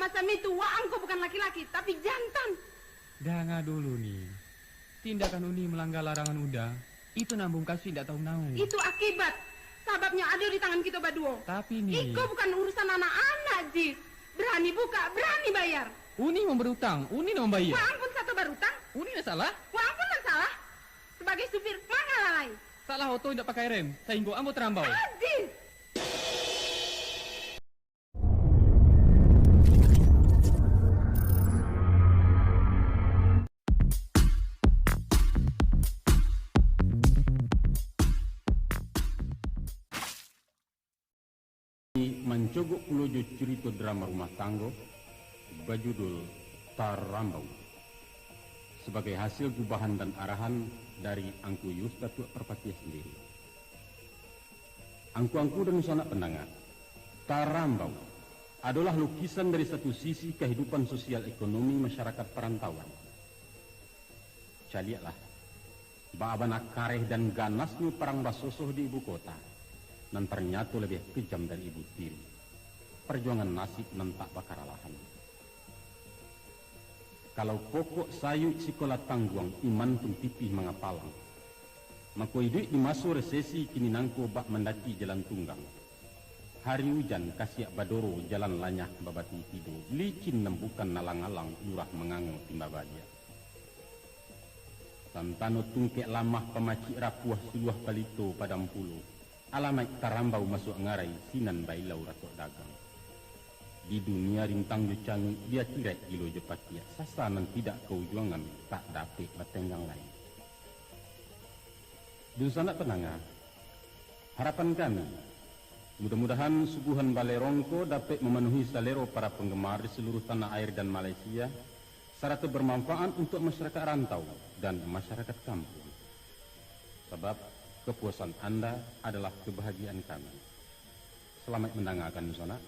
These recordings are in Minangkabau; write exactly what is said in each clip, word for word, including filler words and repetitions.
Macam itu, Waang ko bukan laki-laki, tapi jantan. Danga dulu, Ni. Tindakan Uni malangga larangan Uda, itu nan Bungkasi indak tahu nau. Itu akibat. Sababnyo ado di tangan kito baduo. Tapi, Ni. Iko bukan urusan anak-anak, Jis. Berani buka, berani bayar. Uni nan berutang, Uni nan mambayar. Waang pun sato barutang. Uni nan salah. Waang pun nan salah. Sabagai supir, manga lalai. Salah oto indak pakai rem, sahinggo ambo tarambau. Jis! Mancogok pulo jo curito drama rumah tanggo bajudul Tarambau, sabagai hasil gubahan dan arahan dari Angku Yus Datuak Parpatiah sandiri. Angku-angku dan dunsanak pandanga, Tarambau adolah lukisan dari satu sisi kahidupan sosial ekonomi masyarakat parantauan. Caliaklah, baa bana kareh dan ganasnyo parang basosoh di ibu kota, nan tarnyato labiah kejam dari ibu tiri. Parjuangan nasib nan tak bakaralahan. Kalau pokok sayuik sikola tangguang iman pun tipih mangapalang, mako iduik di maso resesi kini nangko bak mandaki jalan tunggang. Hari ujan kasiak badoro, jalan lanyah babati tido, licin nan bukan alang-alang, lurah mangango timba baliak. Santano tungkek lamah pamacik rapuah suluah palito padam pulo, alamaik tarambau masuak ngarai sinan bailau ratok dagang. Di dunia rintang jo canguik, di akiraik gilo jo pakiak, sasa nan tidak kaujuangan, tak dapek batenggang lai. Dunsanak pandanga, harapan kami, mudah-mudahan suguhan Balerong ko dapek mamanuhi salero para panggemar di saluruah tanah air dan Malaysia, sarato bermanfaat untuk masyarakat rantau dan masyarakat kampuang. Sabab, kapuasan Anda adalah kabahagiaan kami. Salamaik mandangakan, dunsanak.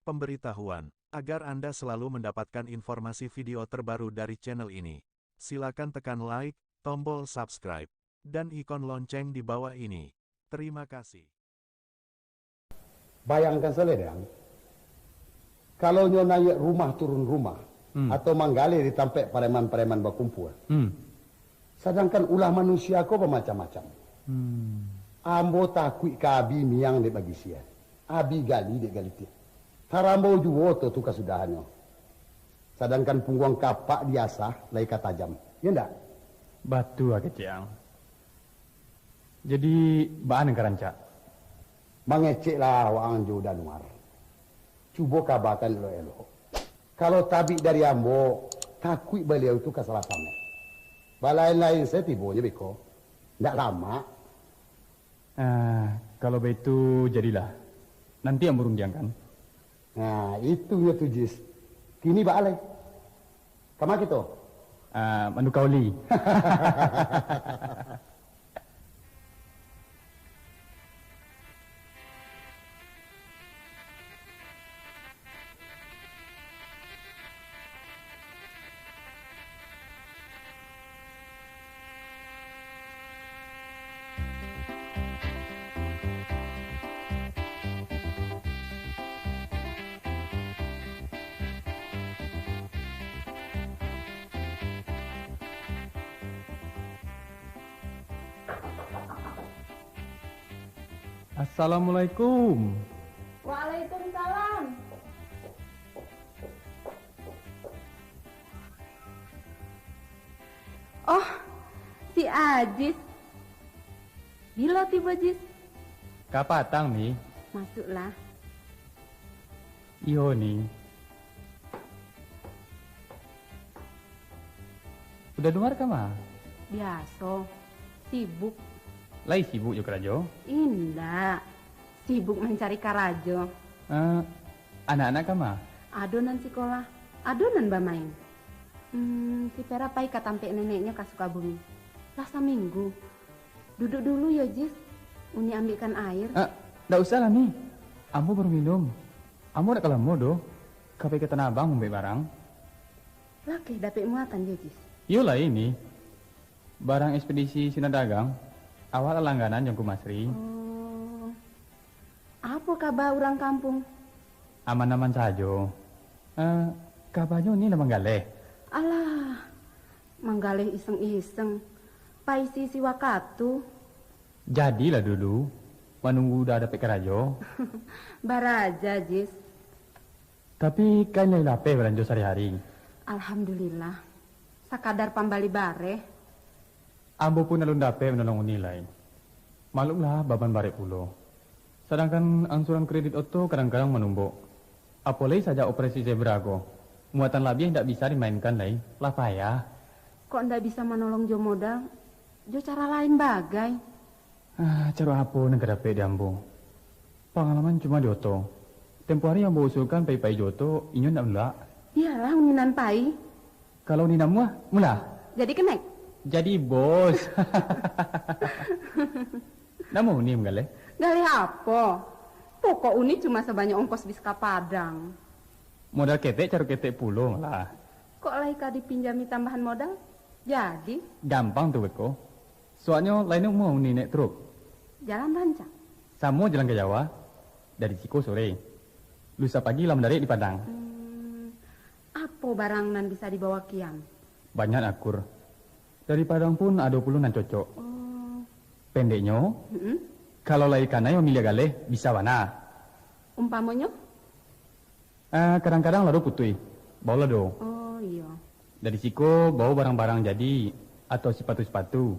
Pemberitahuan, agar Anda selalu mendapatkan informasi video terbaru dari channel ini, silakan tekan like, tombol subscribe, dan ikon lonceng di bawah ini. Terima kasih. Bayangkan sajo, Dang, kalau nyo naiak rumah turun rumah, Hmm. atau manggaleh di tampek pareman-pareman bakumpua. Hmm. Sadangkan ulah manusia ko bamacam-macam. Hmm. Ambo takuik ka abi miang dek bagisia, abi gali dek galitik. Tarambau juo tu, tu kasudahannyo. Sadangkan pungguang kapak diasah lai ka tajam. Iyo ndak? Batua, Kecek Ang. Jadi, baa nan ka rancak? Mangeceklah waang jo Danuar. Cubo kabakan elok-elok. Kalau tabik dari ambo, takuik baliau tu ka salah pameh. Balain-lain sajo tibonyo beko. Ndak lamak. Ah, kalau baitu, jadilah. Nanti ambo rundiangkan. Nah, itunyo tu, Jis. Kini baa lai? Kama kito? Ah, manuka oli. Assalamualaikum. Waalaikumsalam. Oh, si Ajis. Bilo tibo, Jis? Kapatang, Ni. Masuaklah. Iyo, Ni. Uda Nuar kama? Biaso, sibuk. Lai sibuk jo karajo? Indak, sibuk mancari karajo. Eh, anak-anak kama? Ado nan sikolah, ado nan bamain. Hmm, si Pera pai ka tampek neneknyo ka Sukabumi. Lah saminggu. Duduak dulu yo, Jis. Uni ambiakkan aia. Eh, ndak usah lah, Ni. Ambo baru minum. Ambo ndak ka lamo doh. Ka pai ka Tanah Abang mambali barang. Lakeh dapek muatan yo, Jis? Iyolah, Ni. Barang ekspedisi sinan dagang, awak lah langganan jo Angku Masri. Oh. Apo kaba urang kampuang? Aman-aman sajo. Eh, kabanyo Uni lah manggaleh? Alah, manggaleh iseng-iseng, paisi-isi wakatu. Jadilah dulu, manunggu Uda dapek karajo. Baraja, Jis. Tapi, kan lai lapeh balanjo sahari-hari. Alhamdulillah, sakadar pambali bareh. Ambo pun alun dapek manolong Uni lai. Maklumlah, baban barek pulo. Sadangkan angsuran kredit oto kadang-kadang manumbok. Apo lai sajak operasi zebra ko, muatan labiah indak bisa dimainkan lai, lah payah. Kok ndak bisa manolong jo modal, jo cara lain bagai? Ah, caro apo nan ka dapek di ambo? Pangalaman cuma di oto. Tempo hari ambo usulkan pai-pai jo oto, inyo ndak nulak. Bialah Uni nan pai. Kalau Uni namuah, mulah. Jadi kenek? Jadi bos. Namuah Uni manggaleh? Galeh apo? Pokok Uni cuma sabanyak ongkos bis ka Padang. Modal ketek, caro ketek pulo malah. Kok lai ka dipinjami tambahan modal? Jadi? Gampang tu beko. Soalnyo lai namuah Uni naik truk. Jalan rancak? Samo jalan ka Jawa. Dari siko sore. Lusa pagi lah mandarik di Padang. Hmm, apo barang nan bisa dibawa kian? Banyak akur. Dari Padang pun ado pulo nan cocok. Oh. Pendeknyo, mm-mm, kalau lai kanai mamiliah galeh, bisa bana. Umpamonyo? Ah, kadang-kadang lado putuih, bao lado. Oh, iyo. Dari siko, bao barang-barang jadi, atau sipatu-sipatu,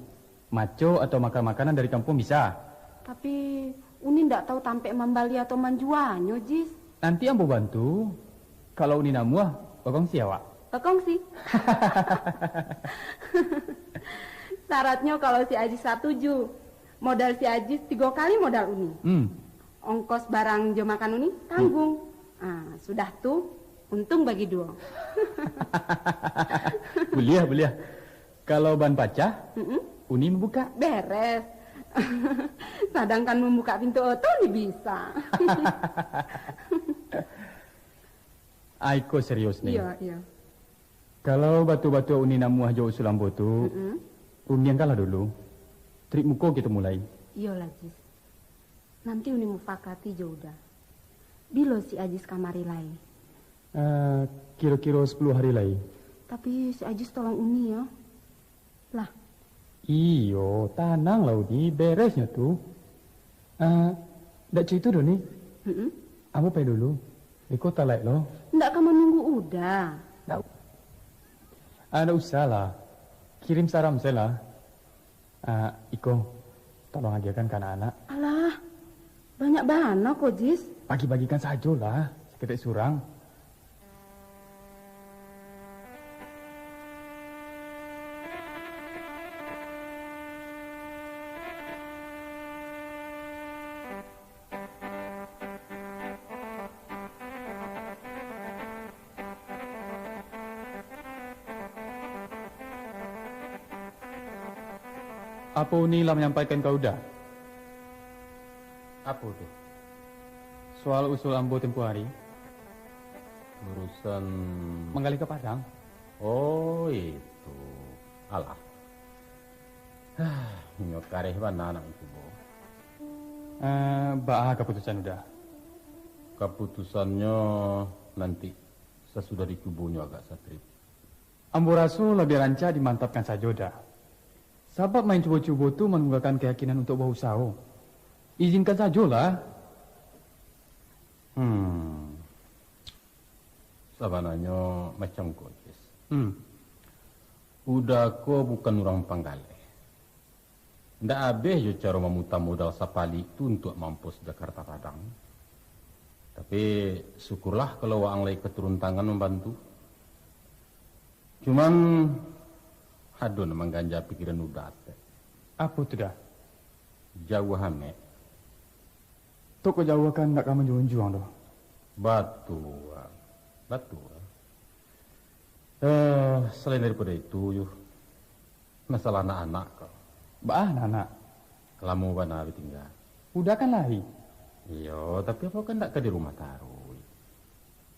maco atau makan-makanan dari kampuang bisa. Tapi, Uni ndak tahu tampek mambali atau manjuanyo, Jis. Nanti ambo bantu. Kalau Uni namuah, bakongsi awak. Bakongsi? Syaratnyo kalau si Ajis satuju, modal si Ajis tigo kali modal Uni. Hmm. Ongkos barang jo makan Uni tanggung. Hmm. Ah, sudah tu, untung bagi duo. Buliah, buliah. Kalau ban pacah, mm-mm, Uni mambukak. Beres. Sadangkan mambukak pintu oto Uni bisa. Ai ko serius ni. Iyo, iyo. Kalau batua-batua Uni namuah jo usul ambo tu, mm-mm, rundiangkanlah dulu. Trip muko kito mulai. Iyolah, Jis. Nanti Uni mufakati jo Uda. Bilo si Ajis kamari lai? Eh, kiro-kiro sapuluah hari lai. Tapi si Ajis tolong Uni, yo. Lah. Iyo, tananglah Uni, beresnyo tu. Eh, ndak co itu doh, Ni. Mm-mm. Ambo pai dulu. Iko talaik lo. Ndak ka manunggu Uda? Ndak. Ah, ndak usah lah. Kirim salam sajo lah. Ah, iko, tolong agiahkan ka anak-anak. Alah, banyak bana ko, Jis. Bagi-bagikan sajolah, saketek surang. Apo Uni lah manyampaikan ka Uda? Apo tu? Soal usul ambo tempo hari. Urusan manggaleh ka Padang. Oh, itu. Alah. Inyo kareh bana nak mancubo. Eh, baa kaputusan Uda? Kaputusannyo nanti sasudah dicubonyo agak satrip. Ambo raso labiah rancak dimantapkan sajo, Da. Sabab main cubo-cubo tu manunggakan kayakinan untuak bausaho. Izinkan sajolah. Hmm. Sabananyo macam ko, Jis. Hmm. Uda ko bukan urang panggaleh. Ndak abih jo caro mamuta modal sapalik tu untuak mampus Jakarta Padang. Tapi, syukurlah kalau waang lai ka turun tangan mambantu. Cuman, ado nan mangganja pikiran Uda, Tek. Apo tu, Da? Jauah amek. Toko jauah kan ndak ka manjunjuang doh. Batua. Batua. Eh, salain daripado itu, Yuh, masalah anak-anak ko. Baa anak-anak? Lamo bana batingga. Uda kan lai. Iyo, tapi ambo kan ndak ka di rumah taruih.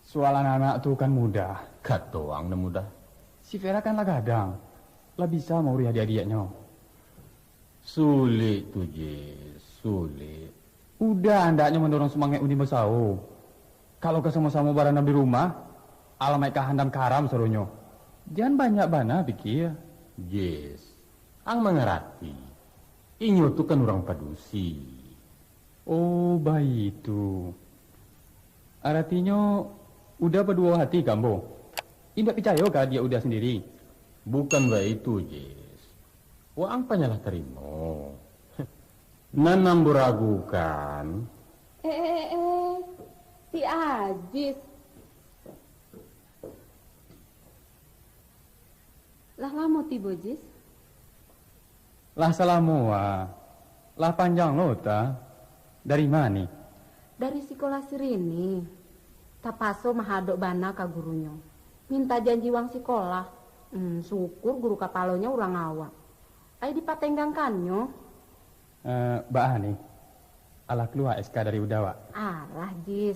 Soal anak-anak tu kan mudah. Kato ang nan mudah. Si Vera kan lah gadang. Lah bisa mauruih adiak-adiaknyo. Sulik tu, Jis, sulik. Uda andaknyo mandorong sumangaik Uni basawo. Kalau ka samo-samo barandam di rumah, alamaik ka handam karam saronyo. Jan banyak bana pikia. Jis, ang mangarati. Inyo tu kan urang padusi. Oh, baitu. Aratinyo, Uda baduo hati ka ambo? Indak picayo ka adiak Uda sandiri? Bukan baitu, Jis. Waang panyalah tarimo. Nan ambo ragukan. Eh, eh, eh, eh. Si Ajis. Lah lamo tibo, Jis? Lah salamo, ah. Lah panjang lo, ta. Dari ma ni? Dari sikolah sirini. Tapaso mahadok bana ka gurunyo. Minta janji uang sikolah. Hmm, syukur guru kapalonyo urang awak. Ai dipatenggangkannyo. Eh, baa ni? Alah kalua S K dari Uda, wak? Alah, Jis.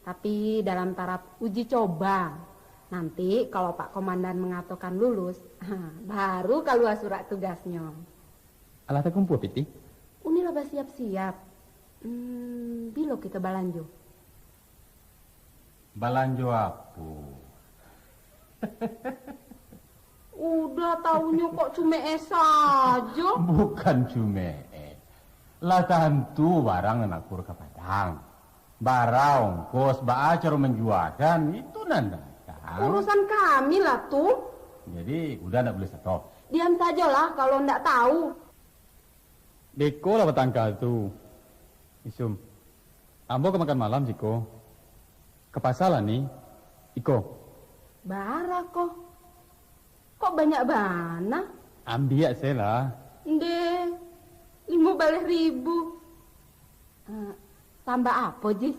Tapi dalam taraf uji coba. Nanti kalau Pak Komandan mangatokan lulus, baru kalua surat tugasnyo. Alah takumpua pitih? Uni lah basiap-siap. Hmm, bilo kito balanjo? Balanjo apo? Uda tahunyo kok cumeeh sajo. Bukan cumeeh. Lah tantu barang nan akur ka Padang. Bara ongkos, baa caro manjuakan, itu nan datang. Urusan kami lah tu. Jadi, Uda ndak buliah sato? Diam sajolah kalau ndak tahu. Beko lah batangka tu. Isum, ambo ka makan malam siko. Ka pasa lah ni. Iko. Bara ko. Kok banyak bana? Ambiak se lah. Nde, limo baleh ribu. Eh, sambak apo, Jis?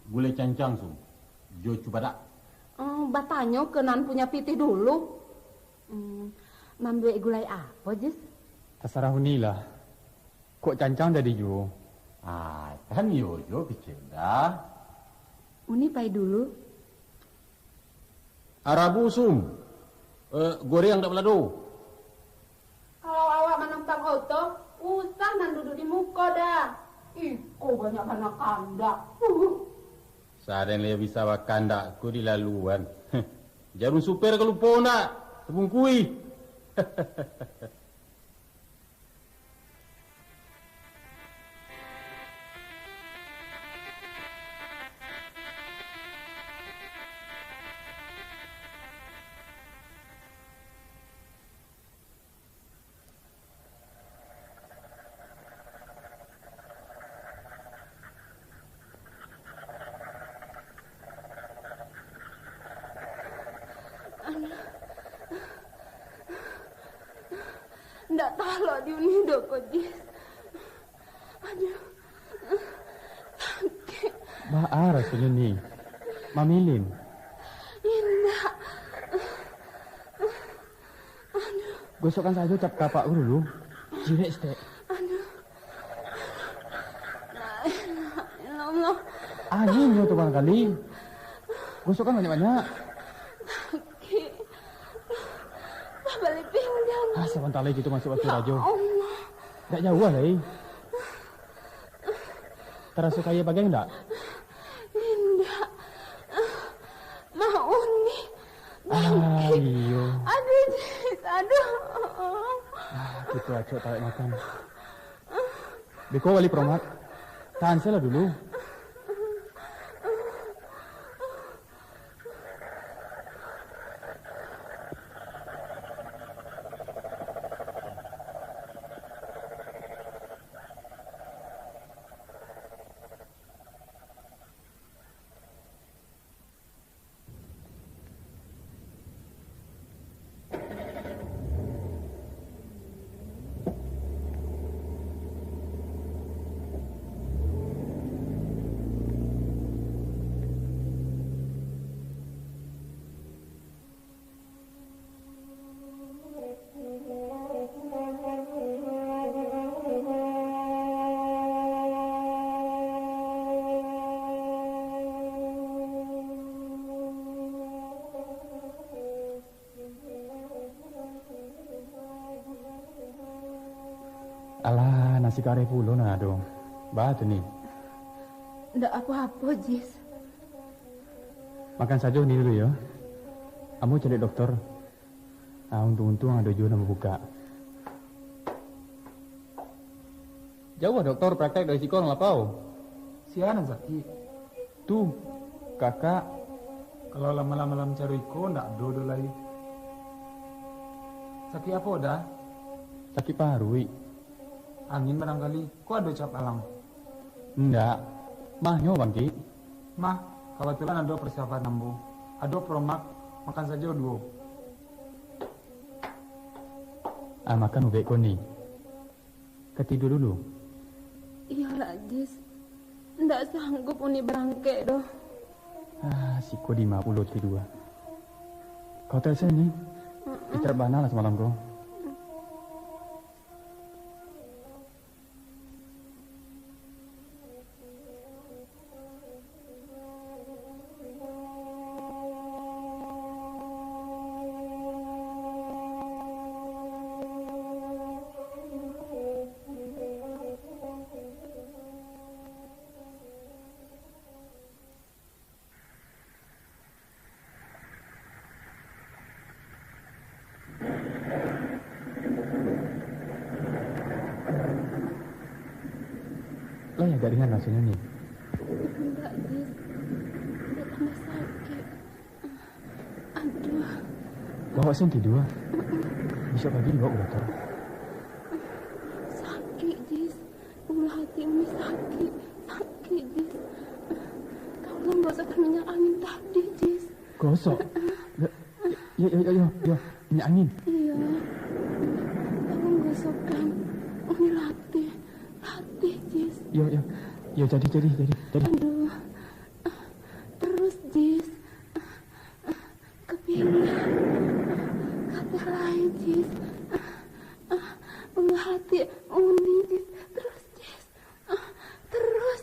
Gulai cancang, Sum. Jo cubadak. Eh, batanyo ke nan punya pitih dulu. Hmm, mambuek gulai apo, Jis? Tasarah Uni lah. Kok cancang jadi juo? Ah, kan iyo jo kecek dah. Uni pai dulu. Arabu, Sum. Eh, goreng dak balado. Kalau awak manumpang oto, usah nan duduk di muko dah. Iko banyak bana kandak. Uhuh. Sadang lai bisa bakandak ko di laluan. Jarum super ka lupo ndak? Tabungkuih. Aduh. Ndak talok di Uni doh ko, Jis. Aduh. Sakik. Baa rasonyo ni? Mamilin? Indak. Aduh. Gosokkan sajo cap kapak ko dulu. Cirek sitek. Aduh. La ilaha illallah. Anginnyo tu barangkali. Gosokkan banyak-banyak. Sakik. Babaliak pinggang. Ah, sabanta lai kito masuak Batu Rajo. Ya Allah. Dak jauah lai. Taraso kayo pagang ndak? Indak. Mah Uni. Ah, iyo. Aduh, Jis. Aduh. Ah, kito acok taruih makan. Beko wali peromat. Tahan se lah dulu. Alah, nasi kareh pulo nan ado. Baa tu, Ni? Ndak apo-apo, Jis. Makan sajo Ni dulu, yo. Ambo caliak dokter. Ah, untuang-untuang ado juo nan babukak. Jauah dokter praktek dari siko, Lapau? Sia nan sakik? Tu, kakak. Kalau lah malam-malam caro iko, ndak ado doh lai. Sakik apo, Da? Sakik paruik. Angin barangkali. Ko ado cap alang? Ndak. Mahnyo bangkik. Mah, kabatulan ado persiapan ambo. Ado promak, makan sajo duo. Ah, makan ubek ko, Ni. Ka tidua dulu? Iyolah, Jis. Ndak sanggup Uni barangkek doh. Ah, siko dima pulo tidua. Ka hotel sajo, Ni. Mm-mm. Istirahat bana lah samalam ko. Lai agak ringan rasonyo, Ni? Indak, Jis. Indak tambah sakik. Aduh. Bawa sen tidur. Besok pagi dibawa ke dokter. Sakik, Jis. Ulu hati Uni sakik. Sakik, Jis. Tolong gosokkan minyak angin tadi, Jis. Gosok? Yo, yo, yo, yo, yo. Minyak angin. Iyo. Tolong gosokkan Uni latih. Latih, Jis. Yo, yo. Yo, jadi, jadi, jadi, jadi. Aduh. Terus, Jis. Ka pinggang. Ka ateh lai, Jis. Ulu hati Uni, Jis. Terus, Jis. Terus.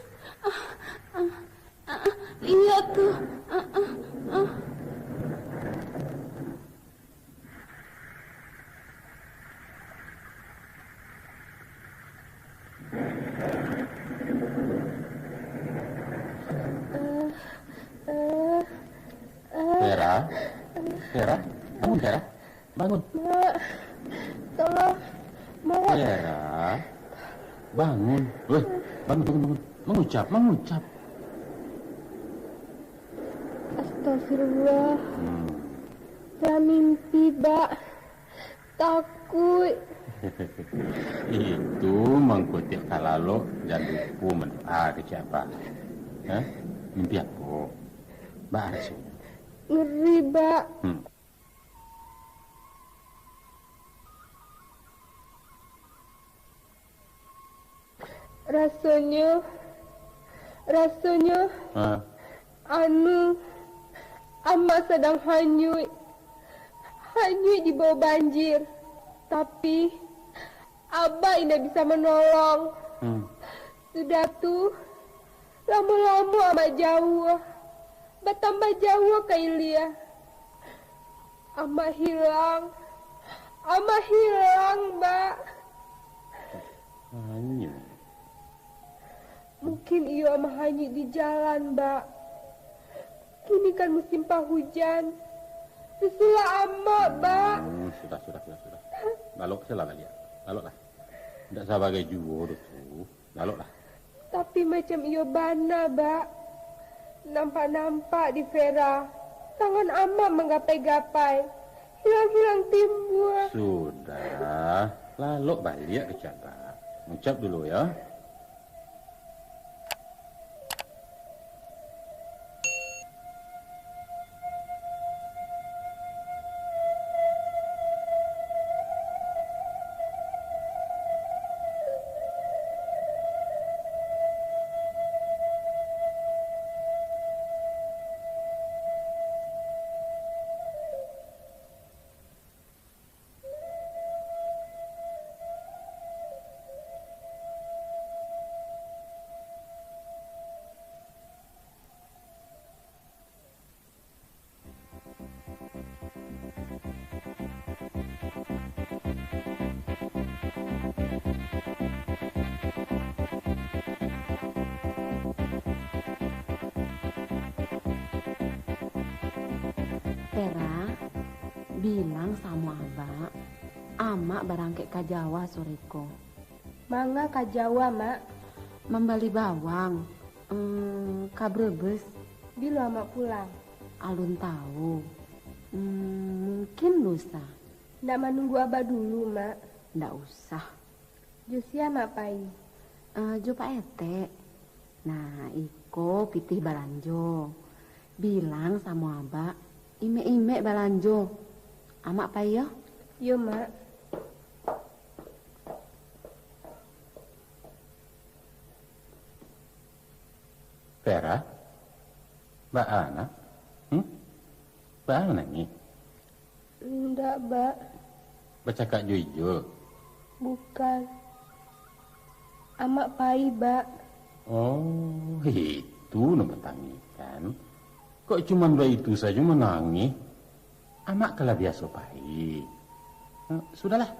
Iyo tu. Vera, Vera, bangun, Vera, bangun. Mak, tolong, Mak. Vera, bangun. Weh, bangun, bangun, bangun. Mangucap, mangucap. Astagfirullah. Hmm. Lah mimpi, Bak. Takuik. Itu mangko tiok ka lalok, jan lupo mandoa kecek Abah. Hah? Mimpi apo? Baa rasonyo? Ngeri, Bak. Hmm. Rasonyo, rasonyo, ha, anu, Amak sadang hanyuik, hanyuik dibawa banjir. Tapi, Abah indak bisa manolong. Hmm. Sudah tu, lamo-lamo Amak jauah, batambah jauah ka ilia. Amak hilang, Amak hilang, Bak. Hanyuik. Mungkin iyo Amak hanyuik di jalan, Bak. Kini kan musim pahujan. Susulah Amak, Bak. Hmm, sudah, sudah, sudah, sudah. Lalok sajolah baliak. Laloklah. Indak sabagai juo doh tu. Laloklah. Tapi macam iyo bana, Bak. Nampak-nampak di Vera, tangan Amak manggapai-gapai. Hilang-hilang timbua. Sudah. Lalok baliak kecek Abah. Ngucap dulu, yo. Vera, bilang samo abak, amak barangkek ka Jawa sore ko. Manga ka Jawa, Mak? Mambali bawang, mm, ka Brebes. Bilo amak pulang? Alun tahu. Mm, mungkin lusa. Ndak manunggu abak dulu, Mak? Ndak usah. Jo sia amak pai? Eh, jo Pak Etek. Nah, iko pitih balanjo. Bilang samo abak, imek-imek balanjo. Amak pai yo. Yo, Mak. Vera, baa nak? Hmm? Baa manangih? Indak, Bak. Bacakak jo Ijul? Bukan. Amak pai, Bak. Oh, itu nan batangikan. Kok cuman baitu sajo manangih? Amak kan lah biaso pai. Eh, sudahlah.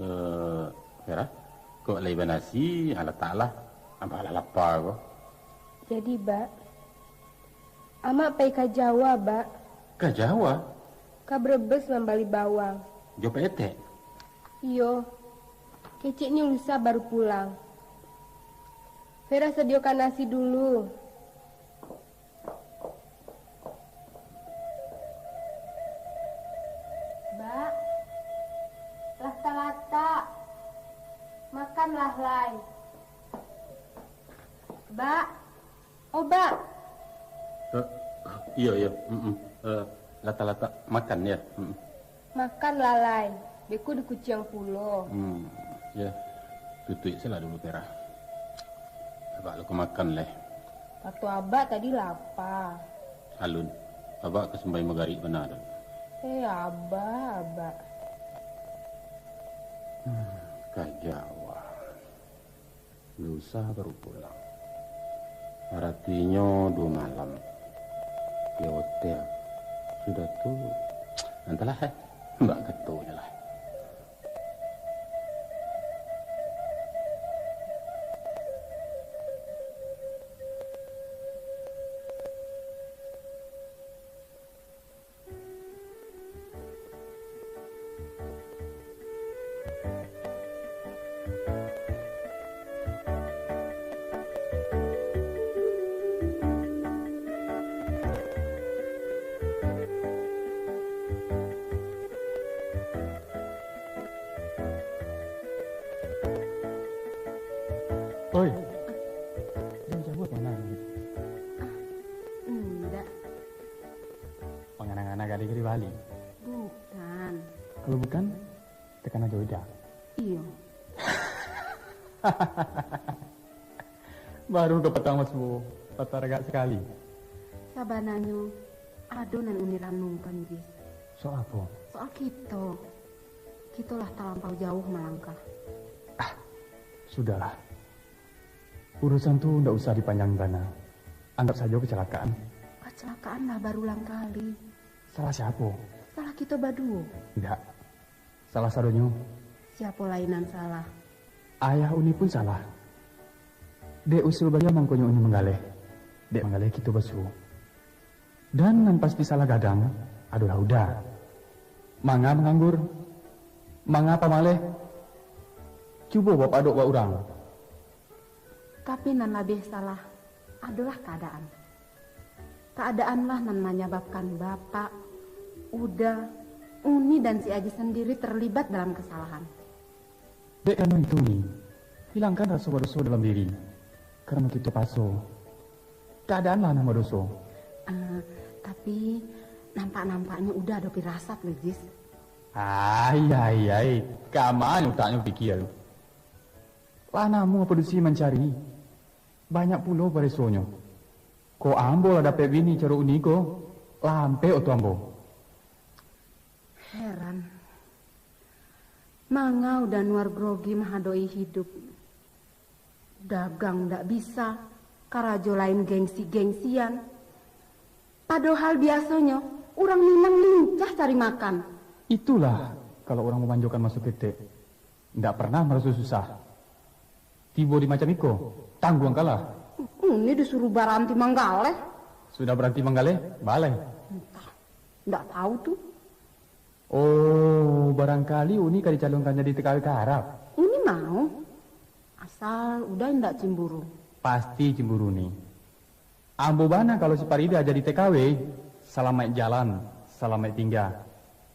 Eh, Vera, kok lai banasi, ah, lataklah. Amak lah lapa ko. Jadi, Bak, Amak pai ka Jawa, Bak. Ka Jawa? Ka Brebes mambali bawang. Jo Pak Etek? Iyo. Keceknyo lusa baru pulang. Vera sadiokan nasi dulu. Bak, lah talatak. Makanlah lai. Bak, Oh, Bak. Eh, iyo, iyo. Mm-mm. Eh, latak-latak makan, ya. Mm-mm. Makan lah lai. Beko dikuciang pulo. Hmm, ya. Tutuik salah dulu, Vera. Abak lo ka makan, leh. Kato abak tadi lapa. Alun. Abak ka sumbayang magarik bana tu. Eh, abak, abak. Hmm, ka Jawa. Lusa baru pulang. Aratinyo duo malam di hotel. Sudah tu, antahlah, eh. Mbak ketonyo lah. Oi, jan cabuik tangan. Ah, indak. Mangana-ngana gali-gali bali. Bukan. Kalau bukan, takana jo Ida. Iyo. Baru ka patang masuo, pataragak sakali. Sabananyo, ado nan uni ranungkan, Jis. Soal apo? Soal kito. Kito lah talampau jauah malangkah. Ah, sudahlah. Urusan tu ndak usah dipanjangi bana. Anggap sajo kecelakaan. Kecelakaan lah barulang kali. Salah siapo? Salah kito baduo. Ndak. Salah sadonyo. Siapo lai nan salah? Ayah Uni pun salah. Dek usul baliau mangkonyo Uni manggaleh. Dek manggaleh kito basuo. Dan nan pasti salah gadang adolah Uda. Manga manganggur? Manga pamaleh? Cubo bapadok bak urang. Tapi nan labiah salah adolah kaadaan. Kaadaanlah nan manyababkan Bapak, Uda, Uni, dan si Aji sandiri terlibat dalam kasalahan. Dek karano itu, Ni, hilangkan raso badoso dalam diri, karano kito paso. Kaadaanlah nan badoso. Ah, tapi, nampak-nampaknyo Uda ado pirasat, lo, Jis. Ai, ai, ai, kama utaknyo pikia tu. Lah namuah padusi mancari, banyak pulo paresonyo. Kok ambo lah dapek bini caro Uni ko, lah ampek oto ambo. Heran. Manga Uda Nuar grogi mahadok-i hidup. Dagang ndak bisa, karajo lain gengsi-gengsian. Padohal biasonyo, urang Minang lincah cari makan. Itulah, kalau urang mamanjokan maso ketek, ndak pernah maraso susah. Tibo di macam iko, tangguangkanlah. Uni disuruah baranti manggaleh. Sudah baranti manggaleh, baleh. Antah. Ndak tahu tu. Oh, barangkali Uni ka dicalonkan jadi T K W ka Arab. Uni mau. Asal Uda indak cimburu. Pasti cimburu ni. Ambo bana kalau si Parida jadi T K W, salamaik jalan, salamaik tingga.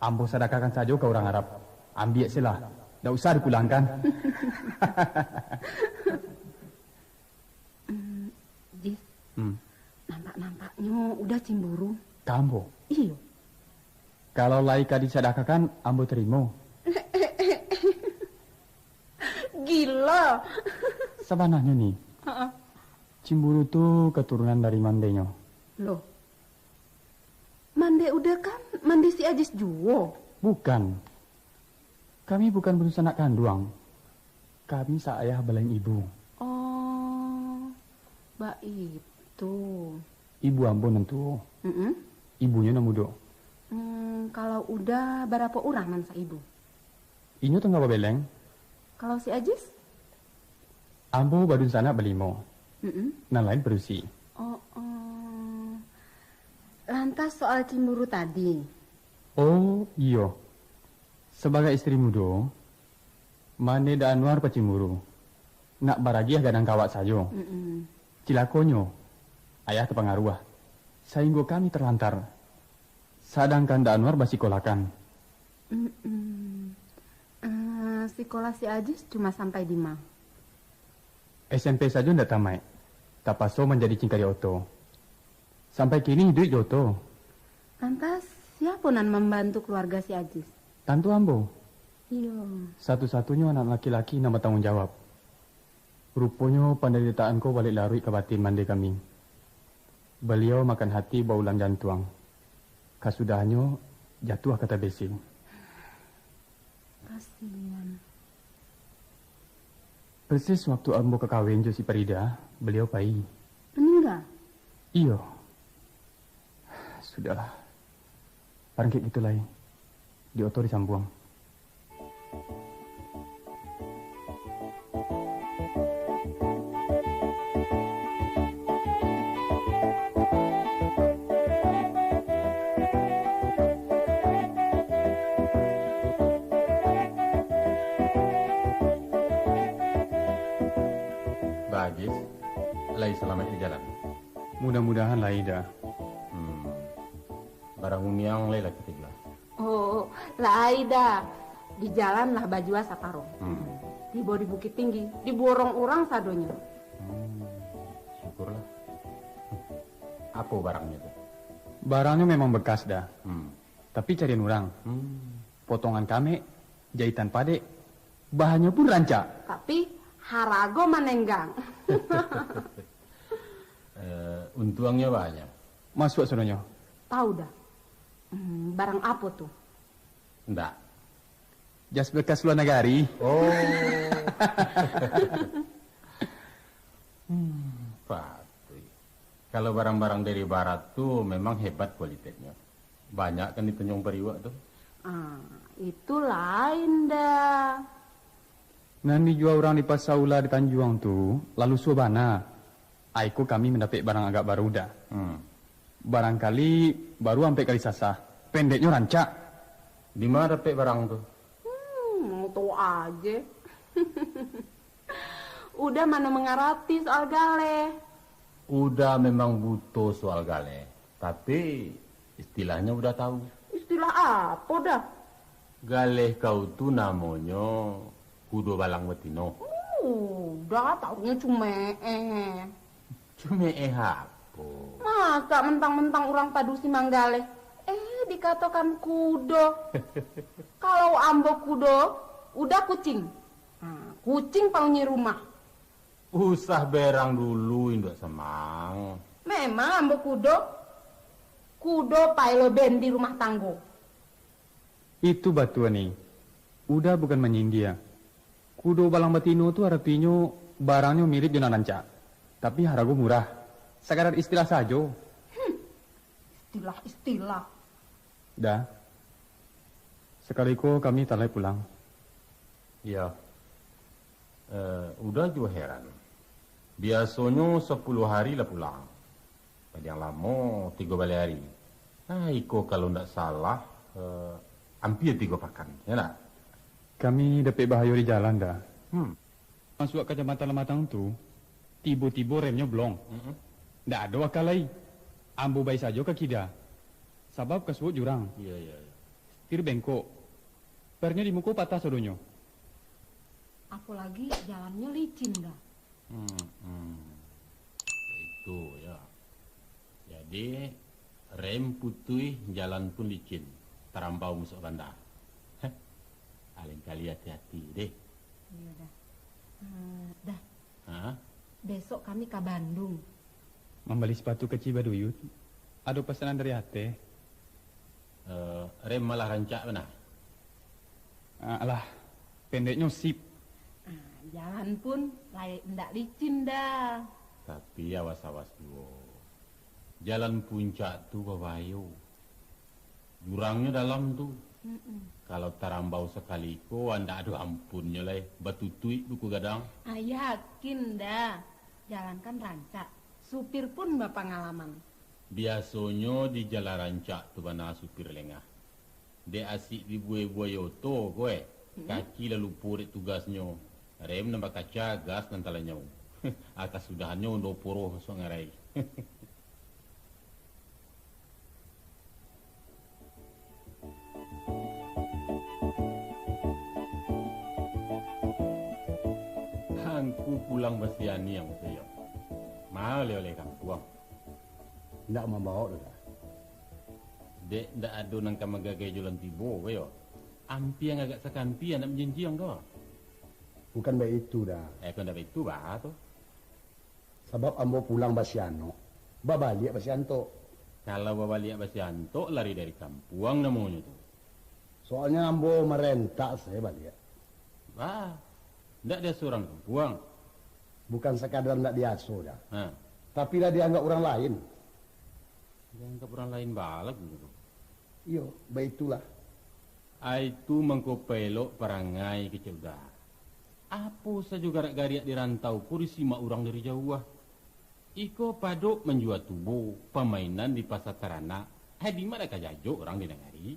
Ambo sadakakan sajo ka urang Arab. Ambiak se lah, ndak usah dipulangkan. Hmm, Jis, Hmm. nampak-nampaknyo Uda cimburu. Ka ambo? Iyo. Kalau lai ka disadakakan, ambo tarimo. Gilo. Sabananyo ni, Heeh. cimburu tu katurunan dari mandenyo. Loh. Mande Uda kan mande si Ajis juo. Bukan. Kami bukan badunsanak kanduang. Kami saayah balain ibu. Oh, baitu. Ibu ambo nan tuo. Mm-mm. Ibunyo nan mudo. Hmm, kalau Uda, barapo urang nan saibu? Inyo tangah babeleng. Kalau si Ajis? Ambo badunsanak balimo. Mm-mm. Nan lain padusi. Oh, oh. Lantas soal cimburu tadi? Oh, iyo. Sabagai istri mudo, mande Dak Anwar pacimburu. Nak baragiah gadang kawak sajo. Mm-mm. Cilakonyo, ayah tapangaruah, sainggo kami talantar. Sadangkan Dak Anwar basikolakan. Mm-mm. Eh, sikolah si Ajis cuma sampai di ma? S M P sajo ndak tamaik, tapaso manjadi cingkari oto. Sampai kini iduik jo oto. Lantas, siapo nan mambantu kaluarga si Ajis? Tantu ambo. Iyo. Satu-satunyo anak laki-laki nan batangguang jawab. Ruponyo pandaritaan ko baliak laruik ka batin mande kami. Baliau makan hati baulang jantuang. Kasudahnyo jatuah ka tabesi. Kasian. Persis waktu ambo ka kawin jo si Parida, baliau pai. Maningga? Iyo. Sudahlah. Barangkek kito lai. Di oto disambuang. Bagus, lai salamaik di jalan? Mudah-mudahan lai, Da. Hmm. Barang Uni ang lai lah ka tibo? Oh, lai, Da. Di jalan lah bajua saparo. Hmm. Tibo di Bukittinggi, dibuarong urang sadonyo. Hmm, syukurlah. Apo barangnyo tu? Barangnyo memang bekas, Da. Hmm. Tapi carian urang. Hmm. Potongan kamek, jahitan padek, bahannyo pun rancak. Tapi, harago manenggang. Eh, untuangnyo banyak. Masuak sadonyo. Tahu, Da. Hmm, barang apo tu? Ndak. Jas bekas lua nagari. Oh. Hmm, patuik. Kalau barang-barang dari barat tu memang hebat kualitasnyo. Banyak kan di Tanjuang Pariuak tu. Ah, itu lain, Da. Nan dijua urang di Pasa Ula di Tanjuang tu, lah lusuah bana. Ai ko kami mandapek barang agak baru, Da. Hmm. Barangkali baru ampek kali sasah. Pendeknyo rancak. Di ma dapek barang tu? Hmm, mau tahu aje. Uda mano mangarati soal galeh. Uda memang buto soal galeh, tapi istilahnyo Uda tahu. Istilah apo, Da? Galeh kau tu namonyo kudo balang batino. Uda taunyo cumeeh. Cumeeh apo? Masa mentang-mentang urang padusi manggaleh, eh, dikatokan kudo? Kalau ambo kudo, Uda kucing. Nah, kucing panghuni rumah. Usah berang dulu, Induak Samang. Memang ambo kudo. Kudo paelo bendi rumah tanggo. Itu batua, Ni. Uda bukan manyindia. Kudo balang batino tu aratinyo barangnyo mirip jo nan rancak, tapi harago murah. Sakadar istilah sajo. Hmm. Istilah-istilah. Da. Sakali ko kami talaik pulang. Iyo. Eh, Uda juo heran. Biasonyo sapuluah hari lah pulang. Paliang lamo tigo baleh ari. Ah, iko kalau ndak salah, eh, ampia tigo pakan, ya ndak? Kami dapek bahayo di jalan, Da. Hmm. Masuak ka Jambatan Lamatang tu, tibo-tibo remnyo blong. Mm-mm. Ndak ado aka lai. Ambo bai sajo ka kida, sabab ka suok jurang. Iya, iya, iya. Setir bengkok. Pernyo di muko patah sadonyo. Apolagi jalannyo licin, Da. Hmm, hmm. Itu, ya. Jadi, rem putuih, jalan pun licin. Tarambau masuak banda. Heh. Alengkali hati-hati, deh. Iya, Da. Eh, Da. Hah? Besok kami ka Bandung. Mambali sepatu kecik baduyut. Ado pesanan dari ateh. Eh, rem malah rancak bana. Ah, alah, pendeknyo sip. Ah, jalan pun lai indak licin, Da. Tapi awas-awas juo. Jalan puncak tu babayo. Jurangnyo dalam tu. Mm-mm. Kalau tarambau sakali ko, andak ado ampunnyo lai, batutuik buku gadang. Ah, yakin, Da. Jalan kan rancak. Supir pun bapangalaman. Biasonyo di jalan rancak tu bana supir lengah. Dek asik dibuai-buai oto ko, eh. Hmm. Kaki lah lupo dek tugasnyo. Rem nan bakaca, gas nan talanyau. Aka sudahannyo undo poroh masuak ngarai. Angku pulang basianiang sajo. Ma oleh-oleh kampuang? Indak mambaok doh, Da. Dek ndak ado nan ka magagai jalan tibo ko yo. Ampiang agak sakampi anak manjinjiang ko. Bukan baitu, Da. Eh, kok ndak baitu, baa tu? Sabab ambo pulang basianok, babaliak basiantok. Kalau babaliak basiantok, lari dari kampuang namonyo tu. Soalnyo ambo marentak sae baliak. Bah, ndak diaso urang kampuang? Bukan sakadar ndak diaso, Da. Ha. Tapi lah dianggap urang lain. Dianggap urang lain baa lai tu. Iyo, baitulah. Ai tu mangko paelok parangai kecek Da. Apo sajo garak-gariak di rantau ko disimak urang dari jauah. Iko padok manjua tubo, pamainan di pasa taranak, ai dima ka jajok urang dinangari.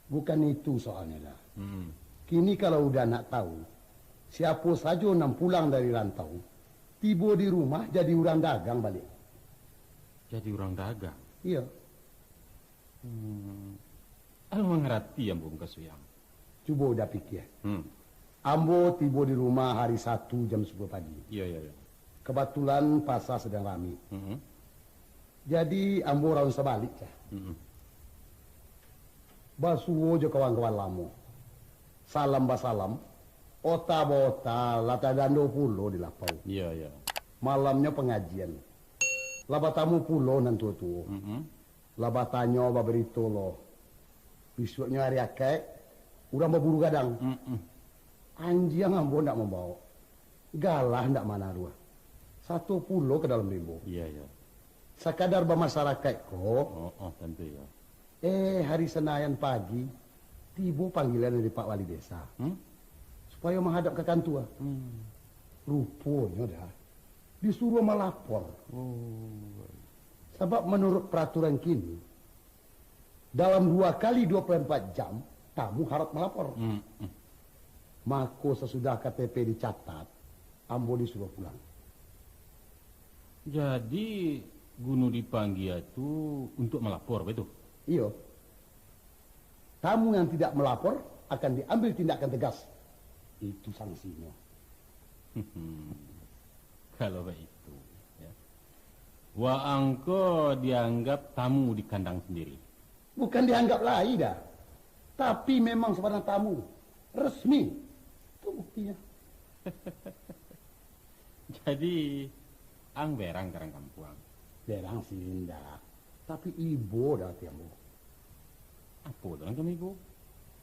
Bukan itu soalnyo, Da. Hmm. Kini kalau udah nak tahu, siapo sajo nan pulang dari rantau, tibo di rumah jadi urang dagang baliak. Jadi urang dagang? Iyo. Hmm. Alah mangarati ambo mukasuik ang. Cubo Uda pikia. Hmm. Ambo tibo di rumah hari Satu jam sapuluah pagi. Iyo, iyo, iyo. Kabatulan pasa sadang rami. Hmm. Jadi, ambo raun sabalik, cah. Hmm. Basuo jo kawan-kawan lamo. Salam basalam, ota baota, lah tadando pulo di lapau. Iyo, iyo. Malamnyo pangajian. Lah batamu pulo nan tuo-tuo. Hmm. Lah batanyo, babarito lo. Bisuaknyo ari Akaik, urang baburu gadang. Mm-mm. Anjiang ambo ndak mambaok. Galah ndak manaruah. Sato pulo ka dalam rimbo. Iya, iya. Sakadar bamasarakaik ko. Oh, oh, tantu, iya. Eh, hari Sanayan pagi, tibo panggilan dari Pak Wali Desa. Hmm? Supayo mahadap ka kantua. Hmm. Ruponyo, Da, disuruah malapor. Oh. Sabab manuruik paraturan kini, dalam duo kali duo puluah ampek jam, tamu harus malapor. Hmm, hmm. Mako, sasudah K T P dicatat, ambo disuruah pulang. Jadi, guno dipanggia tu untuak malapor, baitu? Iyo. Tamu yang tidak melapor akan diambil tindakan tegas. Itu sangsinyo. Kalau baitu, ya. Waang ko dianggap tamu di kandang sandiri. Bukan dianggap lai, Da. Tapi memang sabana tamu. Resmi. Tu buktinyo. Jadi, ang berang ka urang kampuang? Berang sih indak. Tapi ibo, Da, ati ambo. Apo tu nan kami ibo?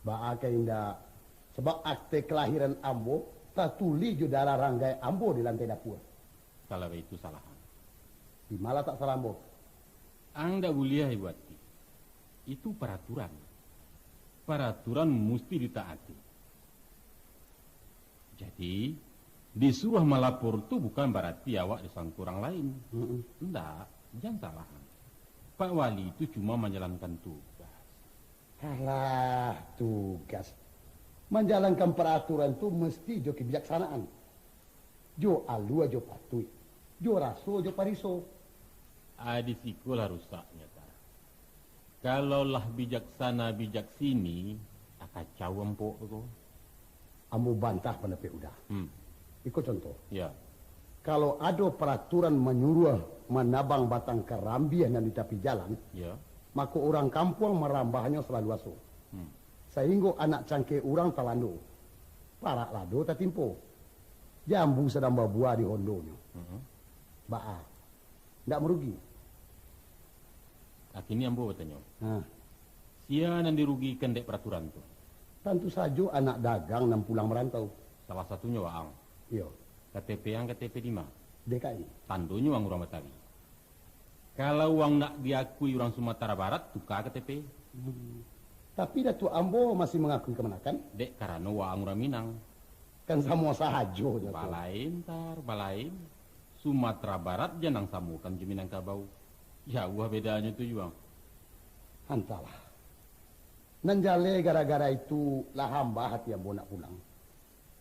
Baa ka indak, sabab akte kalahiran ambo tatulih jo darah ranggai ambo di lantai dapua. Kalau baitu salah ang. Di ma latak salah ambo? Ang ndak buliah ibo ati. Itu paraturan. Paraturan musti ditaati. Jadi, disuruah malapor tu bukan barati awak disangko urang lain. Mm-mm. Ndak, jan salah. Pak Wali tu cuma manjalankan tugas. Alah, tugas. Manjalankan paraturan tu mesti jo kebijaksanaan. Jo alua jo patuik. Jo raso jo pariso. Ah, di siko lah rusaknyo, Tar. Kalau lah bijaksana bijak sini, ah, kacau ampok ko. Ambo bantah pandapek Uda. Hmm. Iko contoh. Ya. Kalau ado paraturan manyuruah manabang batang karambiah nan di tapi jalan, ya, mako urang kampuang marambahnyo salalu aso. Hmm. Sainggo anak cangkeh urang talando, parak lado tatimpo, jambu sadang babuah di hondonyo. Hmm. Baa? Ndak marugi? Kini ambo batanyo, ha, sia nan dirugikan dek paraturan tu? Tantu sajo anak dagang nan pulang marantau. Salah satunyo waang. Iyo. K T P ang K T P di ma? D K I. Tandonyo waang urang Batawi. Kalau waang nak diakui urang Sumatera Barat, tuka K T P. Hmm. Tapi Datuak ambo masih mangakui kamanakan. Dek karano waang urang Minang. Kan samo sajo nyo tu. Balain, Tar, balain. Sumatera Barat jan ang samokan jo Minangkabau. Jauah bedanyo tu, Juang. Antahlah. Nan jaleh gara-gara itu lah hambah ati ambo nak pulang.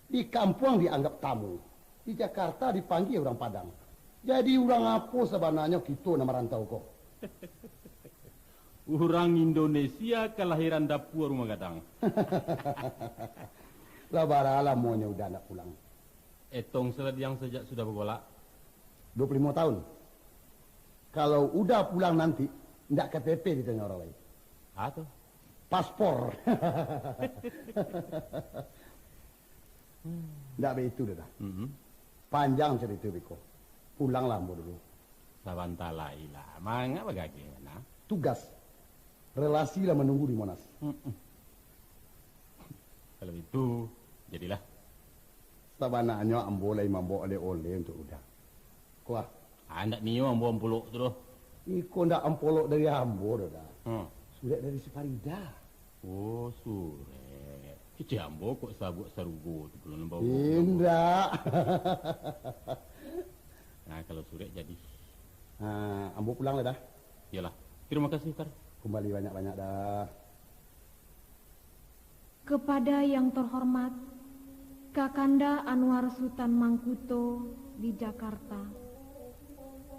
Di kampuang dianggap tamu. Di Jakarta dipanggia urang Padang. Jadi urang apo sabananyo kito nan marantau ko? Urang Indonesia kalahiran dapua rumah gadang. Lah bara lamonyo Uda ndak pulang? Etong saladiang sajak sudah bagolak. Dua puluh limo tahun. Kalau Uda pulang nanti, ndak K T P ditanyo urang lain. Ah, tu. Paspor. Ndak baitu doh, Da. Mm-mm. Panjang carito beko. Pulanglah ambo dulu. Sabanta lai lah. Manga bagageh, nah. Tugas. Relasi lah manunggu di Monas. Mm-mm. Kalau itu, jadilah. Sabananyo ambo lai mambao oleh-oleh untuak Uda. Kuah. Ah, ndak nio ambo ampulok tu doh. Iko ndak ampulok dari ambo doh, Da. Hmm. Surek dari si Farida. Oh, surek. Kecek ambo kok sabuak sarugo tu pulo nan bawa. Indak. Nah, kalau surek jadi. Ah, ambo pulang lah, Da. Iyolah. Terima kasih, Tar. Kumbali banyak-banyak, Da. Kepada yang terhormat Kakanda Anwar Sutan Mangkuto di Jakarta.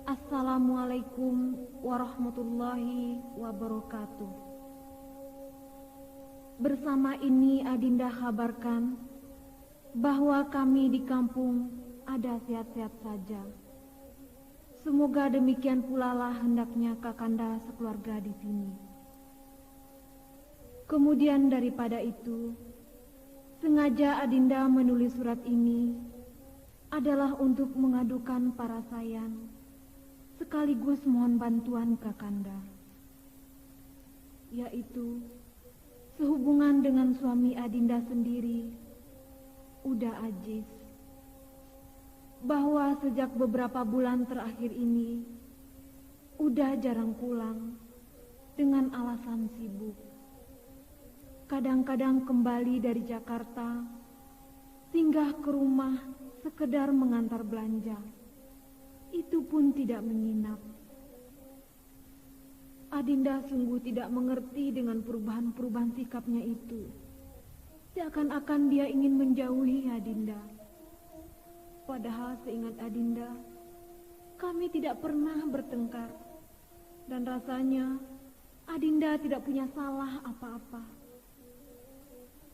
Assalamualaikum warahmatullahi wabarakatuh. Bersama ini Adinda kabarkan bahwa kami di kampung ada sehat-sehat saja. Semoga demikian pulalah hendaknya Kakanda sekeluarga di sini. Kemudian daripada itu, sengaja Adinda menulis surat ini adalah untuk mengadukan parasaian sekaligus mohon bantuan Kakanda, yaitu sehubungan dengan suami Adinda sendiri, Uda Ajis, bahwa sejak beberapa bulan terakhir ini, Uda jarang pulang dengan alasan sibuk. Kadang-kadang kembali dari Jakarta, singgah ke rumah sekedar mengantar belanja. Itu pun tidak menginap. Adinda sungguh tidak mengerti dengan perubahan-perubahan sikapnya itu. Seakan-akan dia ingin menjauhi Adinda. Padahal seingat Adinda, kami tidak pernah bertengkar. Dan rasanya, Adinda tidak punya salah apa-apa.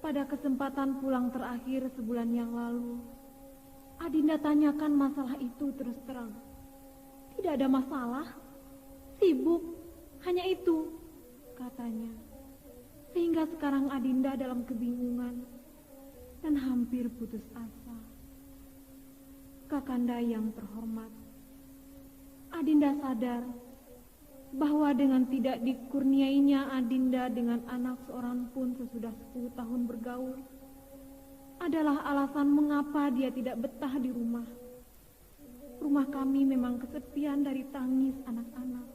Pada kesempatan pulang terakhir sebulan yang lalu, Adinda tanyakan masalah itu terus terang. "Tidak ada masalah, sibuk, hanya itu," katanya. Sehingga sekarang Adinda dalam kebingungan dan hampir putus asa. Kakanda yang terhormat, Adinda sadar bahwa dengan tidak dikurniainya Adinda dengan anak seorang pun sesudah sepuluh tahun bergaul, adalah alasan mengapa dia tidak betah di rumah. Rumah kami memang kesepian dari tangis anak-anak.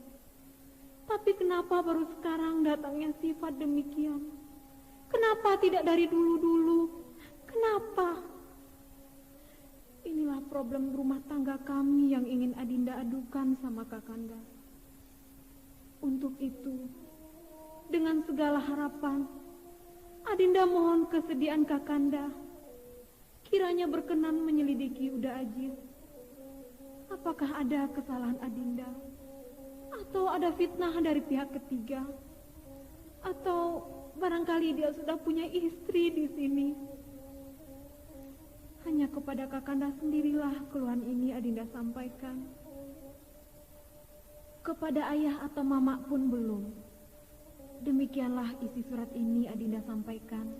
Tapi kenapa baru sekarang datangnya sifat demikian? Kenapa tidak dari dulu-dulu? Kenapa? Inilah problem rumah tangga kami yang ingin Adinda adukan sama Kakanda. Untuk itu, dengan segala harapan, Adinda mohon kesediaan Kakanda, kiranya berkenan menyelidiki Uda Ajis. Apakah ada kesalahan Adinda? Atau ada fitnah dari pihak ketiga? Atau barangkali dia sudah punya istri di sini? Hanya kepada Kakanda sendirilah keluhan ini Adinda sampaikan. Kepada ayah atau mamak pun belum. Demikianlah isi surat ini Adinda sampaikan.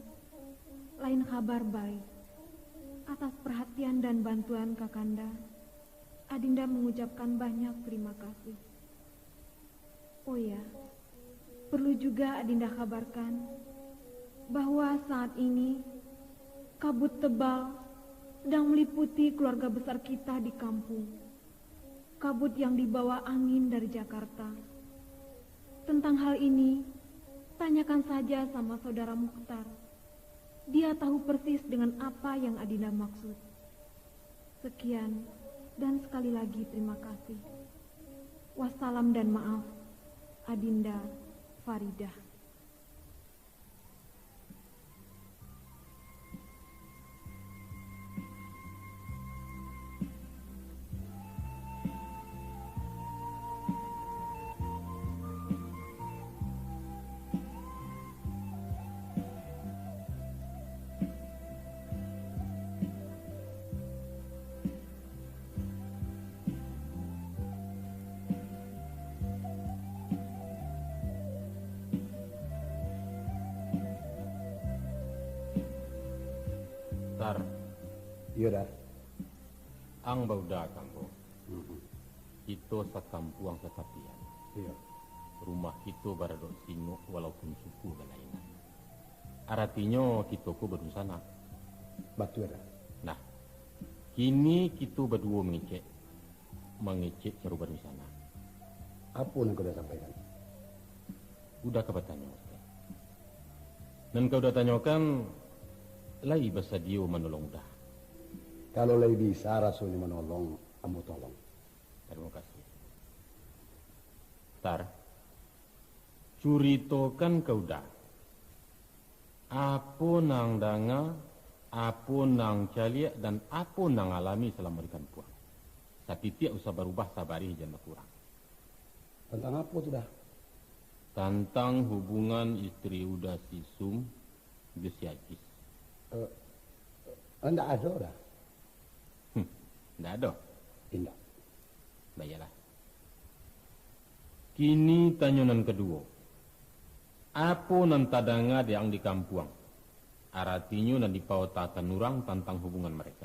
Lain kabar bae. Atas perhatian dan bantuan Kakanda, Adinda mengucapkan banyak terima kasih. Oh ya, perlu juga Adinda kabarkan bahwa saat ini kabut tebal sedang meliputi keluarga besar kita di kampung. Kabut yang dibawa angin dari Jakarta. Tentang hal ini, tanyakan saja sama Saudara Mukhtar. Dia tahu persis dengan apa yang Adinda maksud. Sekian, dan sekali lagi terima kasih. Wassalam dan maaf, Adinda Faridah. Tar. Iyo, Da. Ang bauda ka ambo. Mhm. Kito sakampuang satapian. Iyo. Rumah kito baradok singok walaupun suku balainan. Aratinyo kito ko badunsanak. Batua, Da. Nah, kini kito baduo mangecek, mangecek caro badunsanak. Apo nan ka Uda sampaikan? Uda ka batanyo, Ustaz. Nan ka Uda tanyokan, lai basadio manolong Uda? Kalau lai bisa rasonyo manolong, ambo tolong. Tarimo kasih. Tar, curitokan ka Uda, apo nan danga, apo nan caliak, dan apo nan alami salamo di kampuang. Satitiak usah barubah, sabarih jan bakurang. Tantang apo tu, Da? Tantang hubungan istri Uda si Sum jo si Ajis. Eh, eh, ndak ado, Da. Hmm, ndak ado? Indak. Baiaklah. Kini tanyo nan kaduo. Apo nan tadanga di ang di kampuang? Aratinyo nan dipaotakan urang tantang hubungan mereka.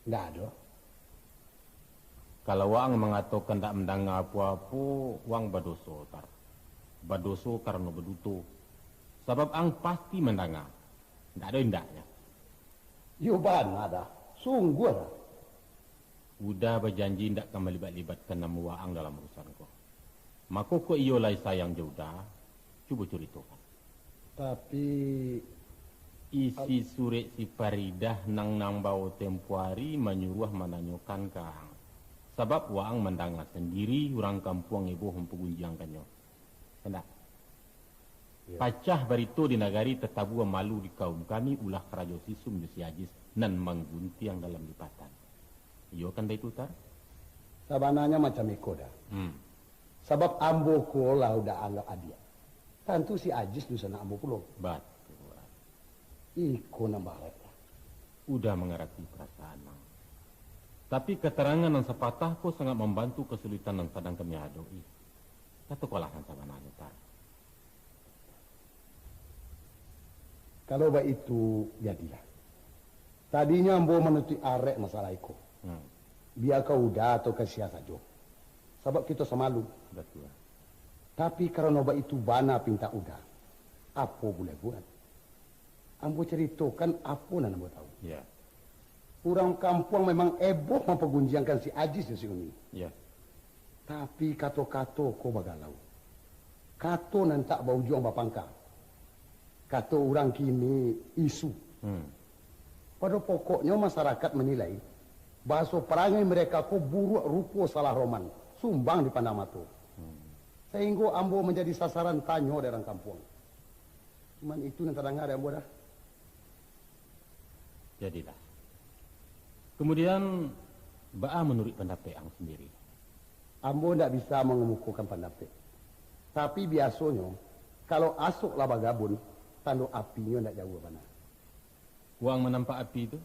Ndak ado. Kalau waang mangatokan ndak mandanga apo-apo, waang badoso, Tar. Badoso karano baduto. Sabab ang pasti mandanga. Ndak ado indaknyo. Iyo bana, Da. Sungguah, Da. Uda bajanji indak ka malibek-libekkan namo waang dalam urusan ko. Mako, kok iyo lai sayang jo Uda, cubo curitokan. Tapi, isi surek si Faridah nan, nan bawo tempo ari manyuruah mananyokan ka ang. Sabab waang mandanga sandiri urang kampuang eboh mampagunjiangkannyo. Indak? Iyo. Pacah barito di nagari, tatabua malu di kaum kami, ulah karajo si Sum jo si Ajis nan mangguntiang dalam lipatan. Iyo kan baitu, Tar? Sabananyo macam iko, Da. Hmm. Sabab ambo ko lah Uda anggap adiak. Tantu si Ajis dunsanak ambo pulo. Batua. Iko nan barek lah. Uda mangarati parasaan ang. Tapi, katarangan nan sapatah ko sangat mambantu kasulitan nan sadang kami adok-i. Katokanlah nan sabananyo, Tar. Kalau baitu, jadilah. Tadinyo ambo manutuik arek masalah iko. Hmm. Bia ka Uda atau ka sia sajo. Sabab kito samalu. Batua. Tapi, karano baitu bana pintak Uda, apo buliah buat? Ambo caritokan apo nan ambo tahu. Ya. Urang kampuang memang eboh mampagunjiangkan si Ajis jo si Uni. Ya. Tapi, kato-kato ko bagalau. Kato nan tak baujuang bapangka. Kato urang kini, isu. Hmm. Pado pokoknyo, masarakat manilai bahaso parangai mereka ko buruak rupo, salah roman, sumbang dipandang mato. Hmm. Sainggo ambo manjadi sasaran tanyo dari urang kampuang. Cuman itu nan tadanga dari ambo dah. Jadilah. Kemudian, baa manuruik pandapek ang sandiri? Ambo ndak bisa mangamukokan pandapek. Tapi biasonyo, kalau asok lah bagabun, tando apinyo ndak jauah bana. Wang manampak api tu?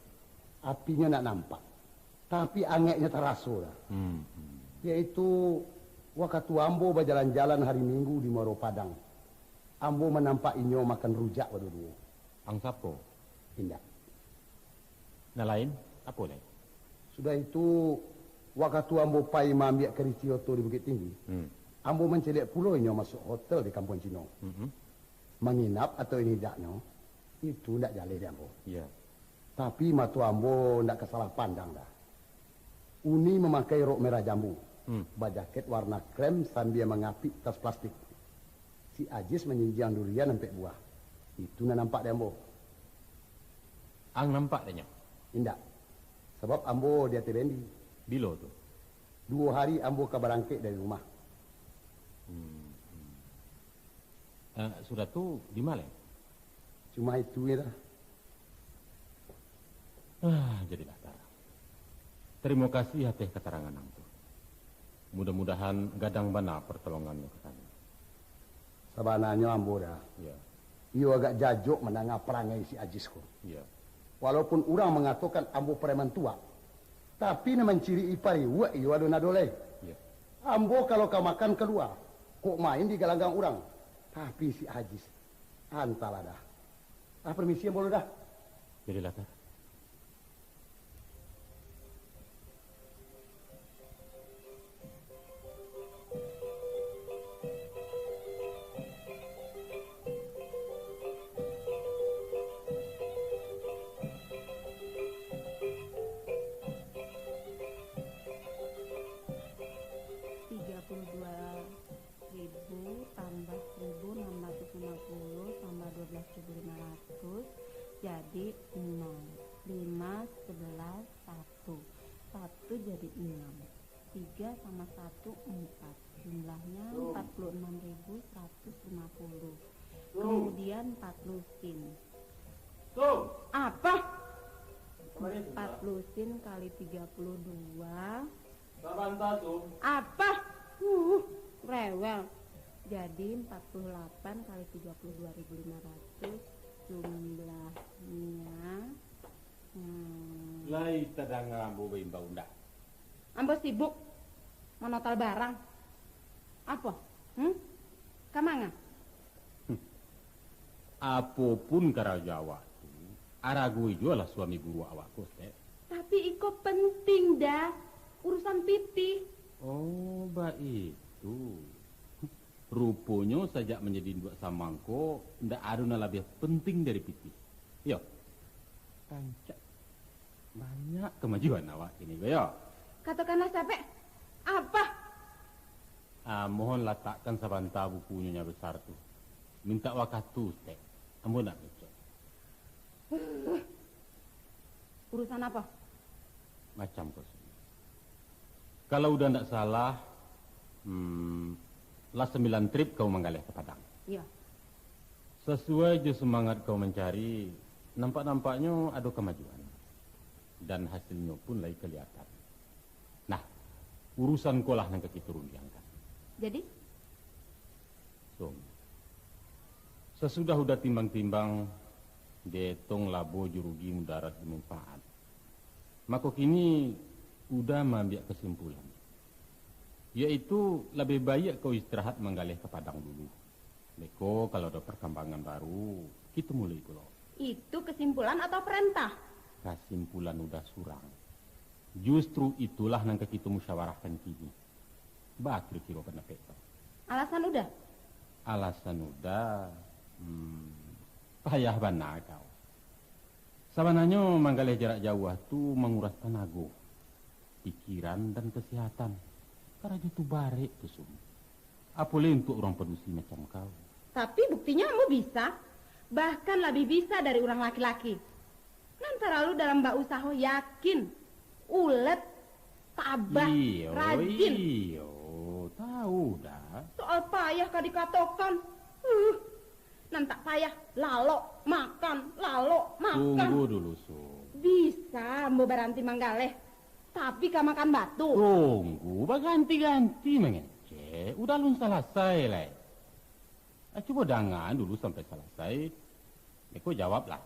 Apinyo ndak nampak, tapi angeknyo taraso lah. Hmm, hmm. Yaitu, wakatu ambo bajalan-jalan hari Minggu di Muaro Padang, ambo manampak inyo makan rujak baduo-duo. Ang sapo? Indak. Nan lain, apo lai? Sudah itu, wakatu ambo pai maambiak karisi oto di Bukittinggi, Hmm. ambo mancaliak pulo inyo masuak hotel di Kampuang Cino. Hmm. Manginap atau indaknyo, itu ndak jaleh di ambo. Iya. Tapi mato ambo ndak ka salah pandang dah. Uni mamakai rok merah jambu, Hmm. bajakét warna krem sambia mangapik tas plastik. Si Ajis manjinjiang durian ampek buah. Itu nan nampak di ambo. Ang nampak dek nyo? Indak. Sabab ambo di ateh bendi. Bilo tu? Duo hari ambo ka barangkek dari rumah. Hmm, hmm. Eh, sudah tu di ma lai? Cuma itu je lah. Ah, jadilah, Tar. Tarimo kasih ateh katarangan ang tu. Mudah-mudahan gadang bana partolongannyo ka kami. Sabananyo ambo dah. Ya. Iyo agak jajok mandanga parangai si Ajis ko. Ya. Walaupun urang mangatokan ambo pareman tuak, tapi nan manciri-i pariuak iyo ado nado lai. Ya. Ambo kalau ka makan kalua, kok main di galanggang urang. Tapi si Ajis, antahlah dah. Ah, permisi ambo lu dah. Jadilah, Tar. Tiga puluh dua ribu tambah seribu enam ratus lima puluh tambah dua belas ribu lima ratus jadi nol. Lima, sebelas, satu. Satu jadi enam. Tiga sama satu, empat. Jumlahnya empat puluh enam ribu seratus lima puluh. Kemudian empat lusin. Apa? Empat lusin kali tiga puluh dua. Sabanta tu. Apa? Uh, rewel. Jadi empat puluh delapan kali tiga puluh dua ribu lima ratus jumlahnya. Hmm. Lai tadanga ambo baimbau ndak? Ambo sibuk manotal barang. Apo? Hmm? Ka manga? Apo pun karajo awak tu, aragoi juolah suami buruak awak ko, Tek. Tapi iko penting, Da. Urusan pitih. Oh, baitu. Ruponyo sajak manjadi induak samangko, ndak ado nan labiah penting dari pitih. Iyo. Rancak. Banyak kamajuan awak kini ko, yo. Katokanlah, Sapek. Apa? Ah, mohon latakkan sabanta bukunyo nan besar tu. Mintak wakatu, Tek. Ambo nak ngecek. Urusan apa? Macam ko, Sumi. Kalau Uda ndak salah, hmm, lah sambilan trip kau manggaleh ka Padang. Iyo. Sasuai jo sumangat kau mancari, nampak-nampaknyo ado kamajuan. Dan hasilnyo pun lai kaliyatan. Nah, urusan ko lah nan ka kito rundiangkan. Jadi? Sum, sasudah Uda timbang-timbang, dietong labo jo rugi, mudarat jo manfaat, mako kini Uda maambiak kasimpulan, yaitu labiah baiak kau istirahat manggaleh ka Padang dulu. Beko kalau ado parkambangan baru, kito muloi pulo. Itu kasimpulan atau parentah? Kasimpulan Uda surang. Justru itulah nan ka kito musyawarahkan kini. Baa kiro-kiro pandapek kau? Alasan Uda? Alasan Uda, hmm, payah bana kau. Sabananyo manggaleh jarak jauah tu manguras tanago, pikiran, dan kasihatan. Karajo tu barek tu, Sum. Apo lai untuak urang padusi macam kau. Tapi buktinyo ambo bisa, bahkan labiah bisa dari urang laki-laki. Nan talalu dalam bausaho yakin, ulet, tabah, iyo, rajin. Iyo, tahu Da, Soal payah ka dikatokan, uh, nan tak payah, lalok makan, lalok makan. Tunggu dulu, Sum. Bisa ambo baranti manggaleh, tapi ka makan batu. Tunggu, baganti-ganti mangecek. Udah alun salasai lai. Ah, cubo danga dulu sampai salasai. Beko jawablah.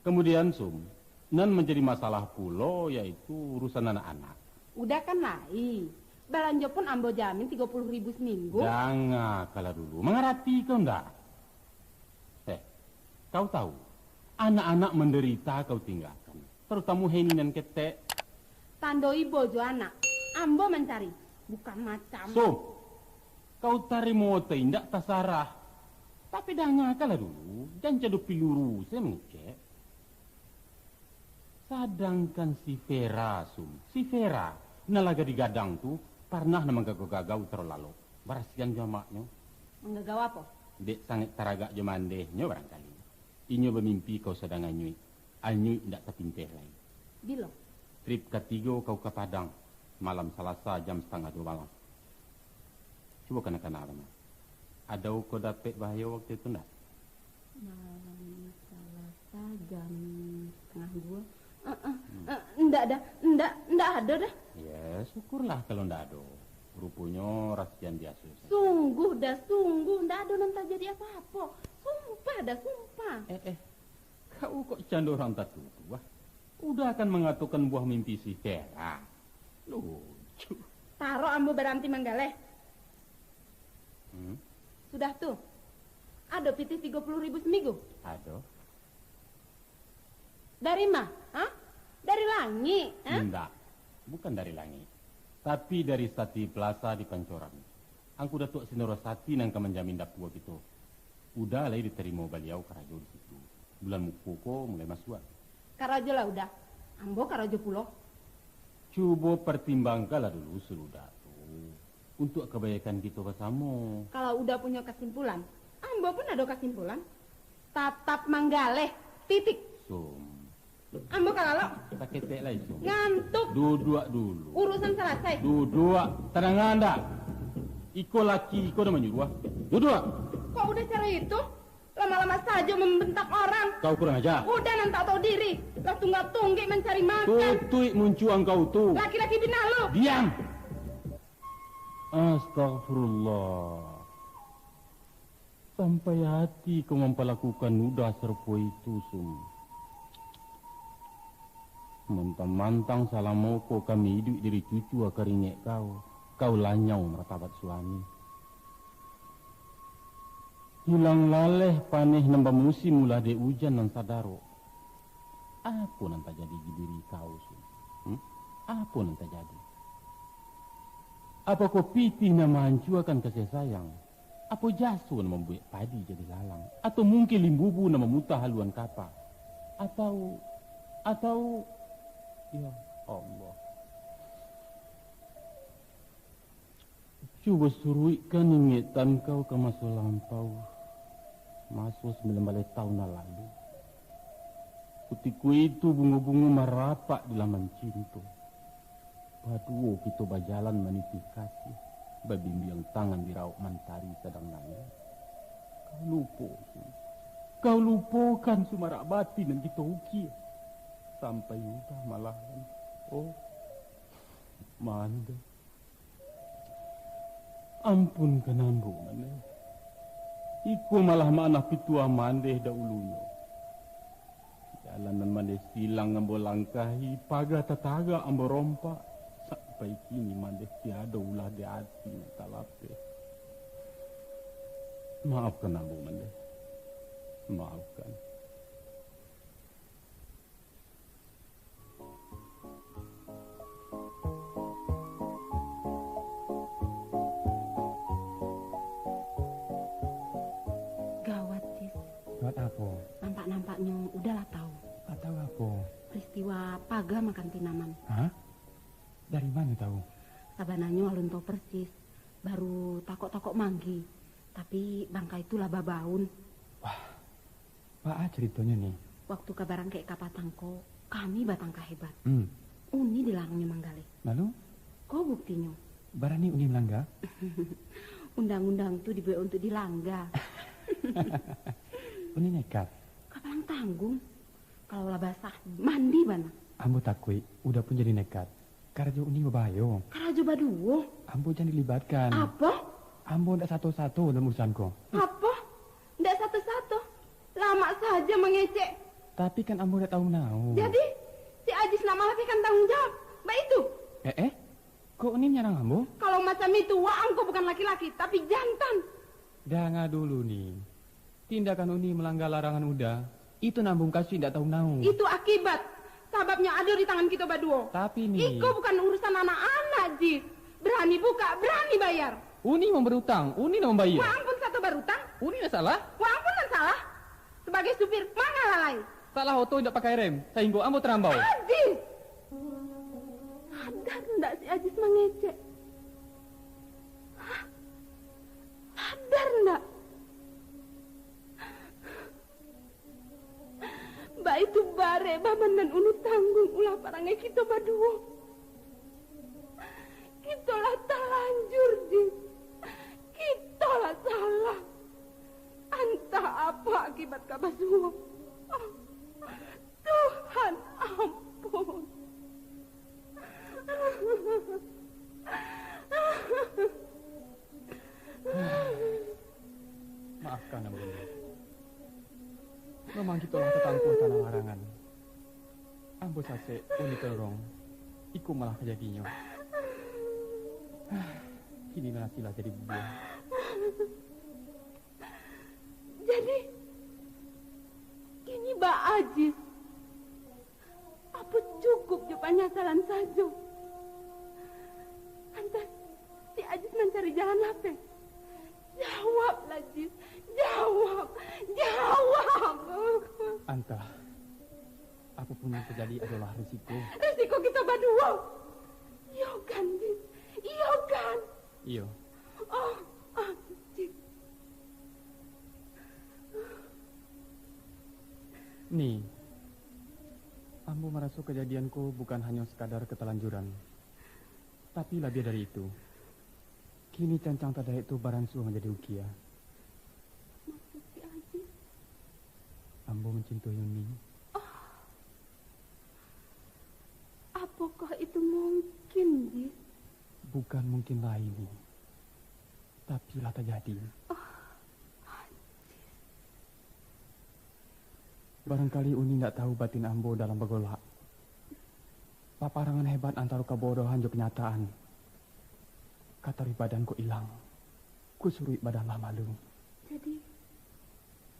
Kemudian, Sum, nan manjadi masalah pulo, yaitu urusan anak-anak. Udah kan lai. Balanjo pun ambo jamin tigo puluh ribu saminggu. Danga kalah dulu. Mangarati kau ndak? Eh, kau tahu, anak-anak mandarita kau tinggakan. Tarutamo Heni nan ketek. Tando ibo jo anak. Ambo mancari. Bukan macam. Sum, kau tarimo atau indak tasarah. Tapi dangakalah dulu, jan cado piluru se mangecek. Sadangkan si Vera, Sum, si Vera, nan lah gadih gadang tu, parnah nan manggagau-gagau taro lalok, barasian jo amaknyo. Manggagau apo? Dek sangaik taragak jo mandehnyo barangkali. Inyo bamimpi kau sadang anyuik, anyuik indak tapinteh lai. Bilo? Trip katigo kau ka Padang, malam Salasa jam satangah duo malam. Cubo kana-kana bana. Ado kau dapek bahayo waktu itu ndak? Malam Salasa jam satangah duo. Eh, eh, Hmm. eh, ndak ado, ndak, ndak ado doh. Ya, syukurlah kalau ndak ado. Ruponyo rasian biaso sajo. Sungguh dah, sungguh ndak ado nan tajadi apo-apo. Sumpah dah, sumpah. Eh, eh. Kau kok cando urang tatuduah? Udah kan mangatokan buah mimpi si Vera. Lucu. Taro ambo baranti manggaleh. Hmm? Sudah tu, ado pitih tigo puluh ribu saminggu? Ado. Dari ma? Ha? Dari langik, ha? Indak, bukan dari langik. Tapi dari Sati Plaza di Pancoran. Angku Datuak Sinoro Sati nan ka manjamin dapua kito. Uda lai ditarimo baliau karajo di situ. Bulan muko ko mulai masuak. Karajolah Uda. Ambo karajo pulo. Cubo partimbangkanlah dulu Suluda tu. Untuak kabaikan kito basamo. Kalau Uda punyo kasimpulan, ambo pun ado kasimpulan. Tatap manggaleh. Titik. Sum. Ambo ka lalok. Saketek lai, Sum. Ngantuk. Duduak dulu. Urusan salasai. Duduak. Tadanga ndak? Iko laki iko nan manyuruah. Duduak. Kok Uda caro itu? Lama-lama sajo mambantak urang. Kau kurang aja. Uda nan tak tahu diri. Lah tunggak-tunggik mancari makan. Tutuik muncuang kau tu. Laki-laki binalu. Diam. Astagfirullah. Sampai ati kau mampalakukan Uda sarupo itu, Sum. Mantang-mantang salamo ko kami iduik dari cucu ka karingek kau, kau lanyau martabat suami. Hilang laleh paneh nan bamusim ulah dek ujan nan sadarok. Apo nan tajadi di diri kau, Sum? Hmm? Apo nan tajadi? Apokoh pitih nan mahancuakan kasih sayang? Apo jaso nan mambuek padi jadi lalang? Atau mungkin limbubu nan mamutah haluan kapa? Atau, atau, ya Allah. Cubo suruikkan ingetan kau ka maso lampau, maso sambilan baleh taun nan lalu. Kutiko itu bungo-bungo marapak di laman cinto. Baduo kito bajalan maniti kasih, babimbiang tangan di raok mantari sadang nangih. Kau lupo, Sum. Kau lupokan sumarak batin nan kito ukia. Sampai Uda malahan. Oh, Mande. Ampunkan ambo, Mande. Iko malah manah pituah Mande dahulunyo. Jalan nan Mande silang ambo langkahi, paga tatagak ambo rompak, sampai kini Mande tiado ulah di ati nan talapeh. Maafkan ambo, Mande. Maafkan. Gawat, Cis. Gawat apo? Nampak-nampaknyo Uda lah tahu. Lah tahu apo? Peristiwa paga makan tinaman. Hah? Dari mano tahu? Sabananyo alun tahu persis. Baru takok-takok manggi. Tapi bangkai tu lah babaun. Wah, baa caritonyo ni? Waktu ka barangkek ka Patang ko, kami batangka hebat. Hmm. Uni dilarangnyo manggaleh. Lalu? Ko buktinyo. Barani Uni malangga? Undang-undang tu dibuek untuak dilangga. Uni nekat? Kapalang tangguang. Kalau lah basah, mandi bana. Ambo takuik, Uda pun jadi nekat. Karajo Uni babahayo. Karajo baduo? Ambo jan dilibatkan. Apo? Ambo ndak sato-sato dalam urusan ko. Apo? Ndak sato-sato? Lamak sajo mangecek. Tapi kan ambo ndak tahu manau. Jadi, si Ajis nak malapehkan tangguang jawab? Baitu? Eh, eh? Kok Uni manyarang ambo? Kalau macam itu, waang ko bukan laki-laki, tapi jantan. Danga dulu, Ni. Tindakan Uni malangga larangan Uda, itu nan ambo mukasuik ndak tahu manau. Itu akibat. Sababnyo ado di tangan kito baduo. Tapi, Ni. Iko bukan urusan anak-anak, Jis. Barani bukak, barani bayar. Uni nan barutang, Uni nan mambayia. Waang pun sato barutang. Uni nan salah. Waang pun nan salah. Sabagai supir, manga lalai. Salah oto indak pakai rem, sahinggo ambo tarambau. Ajis! Sadar ndak si Ajis mangecek? Hah? Sadar ndak? Baitu barek baban nan Uni tangguang ulah parangai kito baduo. Kito lah talanjur, Jis. Kito lah salah. Antah apo akibat ka basuo. Tuhan ampun. Maafkan ambo, Ni. Memang kito lah tatampuah tanah larangan. Ambo sasek, Uni tolong, iko malah kajadinyo. Kini nan asilah jadi bubuah. Jadi, kini baa, Jis? Apo cukup jo panyasalan sajo? Antah si Ajis mancari jalan lapeh? Jawablah, Jis. Jawab. Jawab. Antah. Apo pun nan tajadi adolah risiko. Risiko kito baduo. Iyo kan, Jis? Iyo kan? Iyo. Oh, oh, Jis. Ni, ambo maraso kajadian ko bukan hanyo sakadar katalanjuran, tapi labiah dari itu. Kini cancang tadaik tu baransua manjadi ukia. Maksud si Ajis? Ambo mancintoi Uni. Oh. Apokoh itu mungkin, Jis? Bukan mungkin lai, Ni. Tapi lah tajadi. Oh, Jis. Barangkali Uni indak tahu batin ambo dalam bagolak. Paparangan hebat antaro kabodohan jo kanyataan. Kataruih badan ko ilang, kusuruik badan lah malu. Jadi,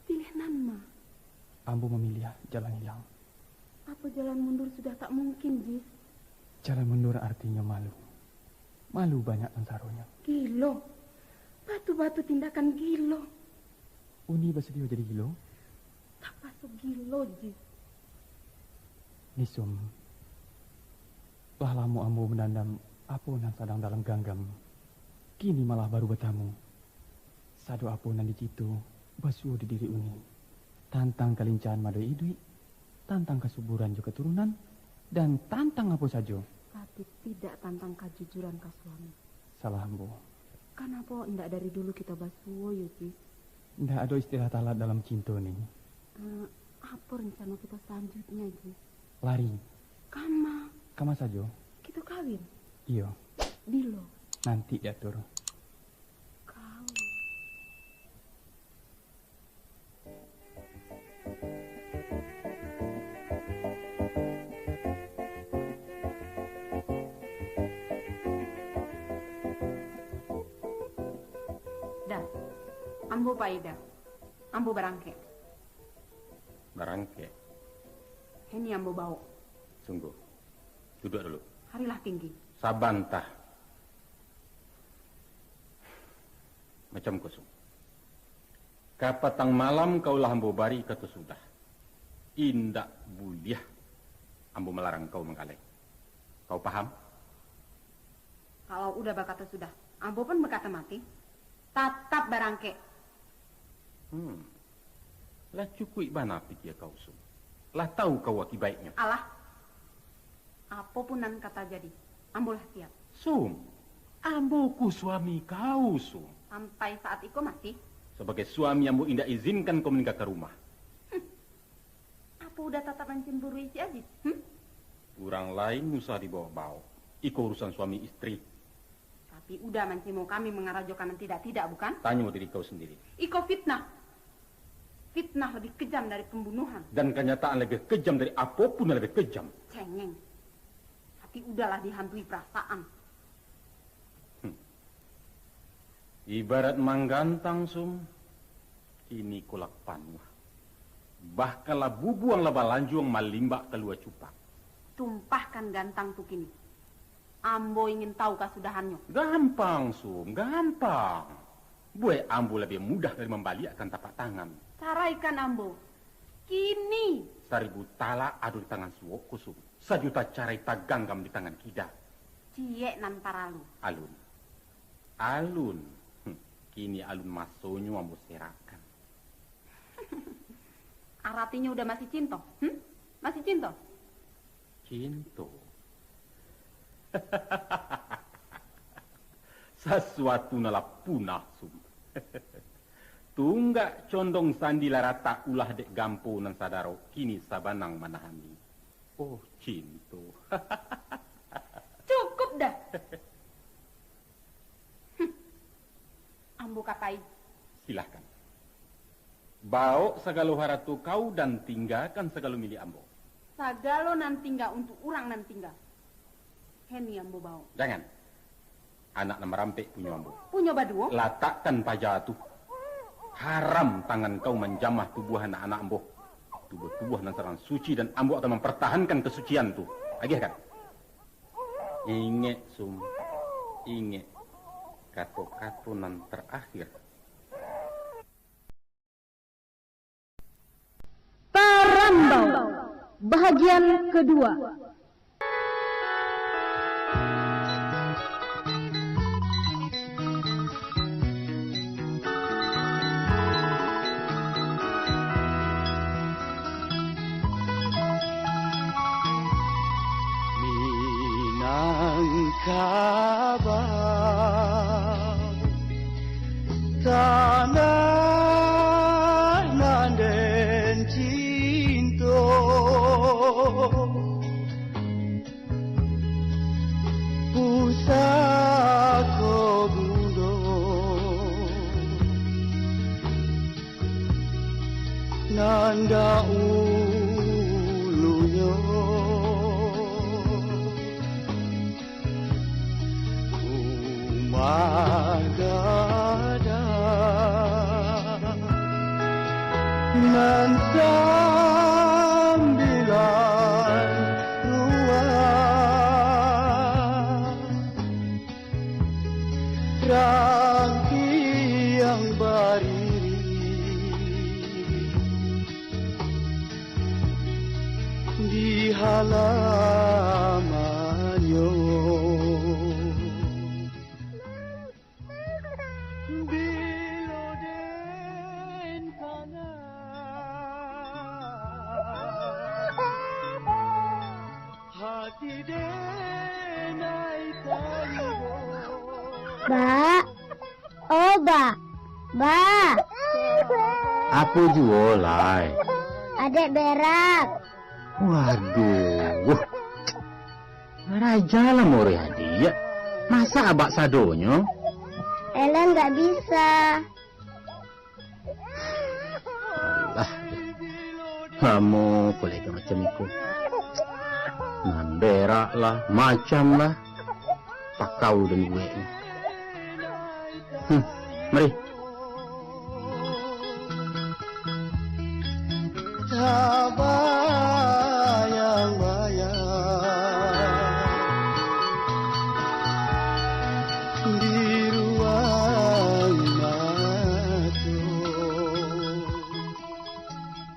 pilih nan ma? Ambo mamiliah jalan ilang. Apo jalan mundur sudah tak mungkin, Jis? Jalan mundur artinyo malu. Malu banyak sansaronyo. Gilo. Batu-batu tindakan gilo. Uni basadio jadi gilo? Tapaso gilo, Jis. Ni Sum, lah lamo ambo mandandam apo nan sadang dalam ganggam. Kini malah baru batamu. Sado apo nan dicito basuo di diri Uni. Tantang kalincahan mado iduik, tantang kasuburan jo katurunan, dan tantang apo sajo. Tapi tidak tantang kajujuran ka suami. Salah ambo. Kanapo indak dari dulu kito basuo, yo, Jis? Indak ado istilah talat dalam cinto, Ni. Eh, apo rencano kito salanjutnyo, Jis? Lari. Kama? Kama sajo. Kito kawin? Iyo. Bilo? Nanti diatur. Kawin. Da, ambo pai, Da. Ambo barangkek. Barangkek? Heni ambo bawok. Sungguh. Duduak dulu. Harilah tinggi. Sabanta. Macam ko, Sum. Kapatang malam kau lah ambo bari kato sudah. Indak buliah ambo malarang kau manggaleh. Kau paham? Kalau Uda bakato sudah, ambo pun bakato mati. Tatap barangkek. Hmm. Lah cukuik bana pikia kau, Sum. Lah tahu kau akibaiknyo. Alah. Apo pun nan ka tajadi, ambo lah siap. Sum, Ambo ko suami kau, Sum. Sampai saat iko masih? Sabagai suami, ambo indak izinkan kau maninggakan rumah. Apo Uda tatap mancemburui si Aziz? Hmm? Urang lain usah dibaok-baok. Iko urusan suami istri. Tapi Uda mancimo kami mangarajokan nan tidak-tidak, bukan? Tanyo diri kau sandiri. Iko fitnah. Fitnah labiah kejam dari pambunuahan. Dan kanyataan labiah kejam dari apo pun nan labiah kejam. Cengeng. Hati Uda lah dihantui parasaan. Hmm. Ibarat manggantang, Sum, kini ko lah panuah. Bahkan lah bubuang lah balanjuang malimbak kalua cupak. Tumpahkan gantang tu kini. Ambo ingin tahu kasudahannyo. Gampang, Sum, gampang. Buwek ambo labiah mudah dari mambaliakkan tapak tangan. Caraikan ambo. Kini. Saribu talak ado di tangan suok ko, Sum. Sajuta carai taganggam di tangan kida. Ciek nan paralu. Alun. Alun. Hmm, kini alun masonyo ambo serakkan. Aratinyo Uda masih cinto? Hmm? Masih cinto? Cinto. Sasuatu nan lah punah, Sum. Tunggak condong sandi lah ratak ulah dek gampo nan sadaro, kini sabanang manahani. Oh, cinto. Cukup dah. Ambo ka pai. Silahkan. Baok sagalo harato kau dan tinggakan sagalo milik ambo. Sagalo nan tingga untuak urang nan tingga. Heni ambo baok. Jangan. Anak nan marampek punyo ambo. Punyo baduo? Latakkan paja tu. Haram tangan kau manjamah tubuah anak-anak ambo. Tubuah-tubuah nan sadang suci, dan ambo akan mampartahankan kasucian tu. Agiahkan. Ingek, Sum, ingek kato-kato nan tarakhir. Parambau, bahagian kedua. Minangkabau, tanah nan den cinto. Pusako bundo nan daulunyo, rumah gadang nan sambilan ruang, rangkiang bariri di halamannyo. Bilo den kanai, hati den ai taibo. Bak, oh, Bak, Bak. Apo juo lai? Adek berak. Waduh. Raja lah mauruih adiak. Masa abak sadonyo? Ellen nggak bisa. Alah. Lamo ko lai ka macam iko. Mamberak lah, macam lah. Pakau dan buek ni. Hmm, mari. Tabayang-bayang di ruang mato.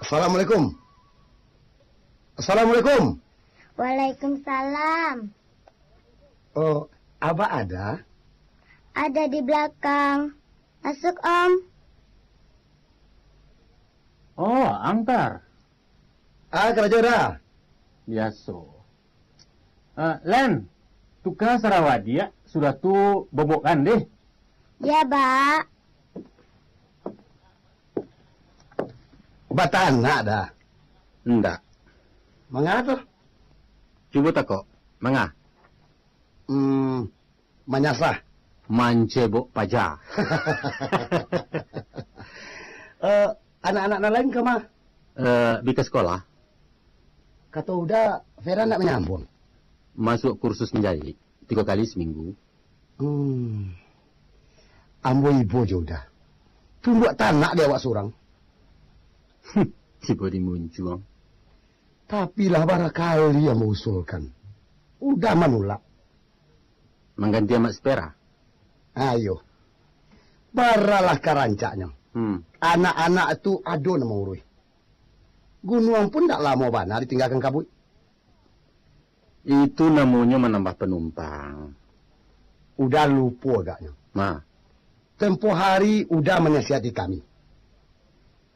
Assalamualaikum. Assalamualaikum. Waalaikumsalam. Oh, Abah ada? Ada di belakang. Masuk, Om. Oh, angkar. Ah, karajo dah. Biaso. Ah, Len, Tuka sarawa diak, sudah tu bobokkan deh. Ya, Bak. Batanak dah. Ndak. Manga tu? Cubo takok, manga? Hmm, manyasah. Mancebok paja. Eh, anak-anak nan lain kama? Eh, bi ka sekolah. Kato Uda, Vera ndak manyambuang? Masuak kursus manjahit, tigo kali saminggu. Hmm. Ambo ibo jo Uda. Tumbuak tanak di awak surang. Tibo di muncuang. Tapi lah bara kali ambo usulkan. Uda manulak. Mangganti amak sepera? Ayo. Baralah ka rancaknyo. Hmm. Anak-anak tu ado nan manguruih. Gunuang pun ndak lamo bana ditinggakan kabuik. Itu namonyo manambah panumpang. Uda lupo agaknyo. Nah. Tempo hari Uda manasihati kami.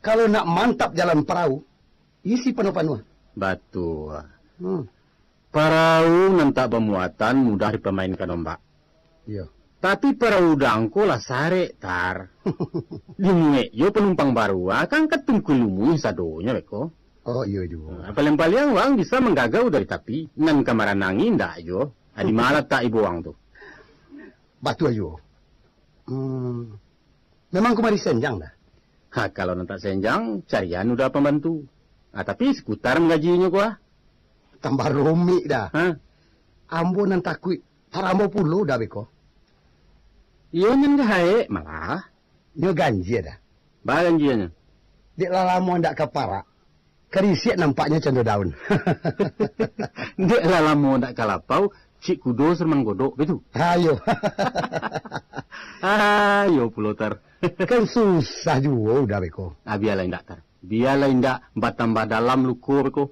Kalau nak mantap jalan parau, isi panuah-panuah. Batua. Hmm. Parau nan tak bamuatan mudah dipamainkan ombak. Iyo. Tapi parau Uda ko lah sarek, Tar. Dimuek jo panumpang baru, ah, kan ka tungkui lumuih sadonyo beko. Oh, iyo juo. Ah, paliang-paliang urang bisa manggagau dari tapi, nan ka maranangi indak juo. Ah, di ma latak ibo urang tu? Batua juo. Hmm. Memang kumari senjang dah. Ha, kalau nan tak senjang, carian Uda pambantu. Ah, tapi sakuta manggajinyo ko, ah. Tambah rumik dah. Ha? Ambo nan takuik, tarambau pulo Uda beko. Iyo nan gahaek malah. Nyo ganjia dah. Ba ganjianyo? Dek lah lamo ndak ka parak, karisiak nampaknyo cando daun. Dek lah lamo ndak ka lapau, cik kudo sarumah godok, baitu? Ayo. Ayo pulo, Tar. Kan susah juo Uda beko. Ah, bialah indak, Tar. Bialah indak, batambah dalam luko beko.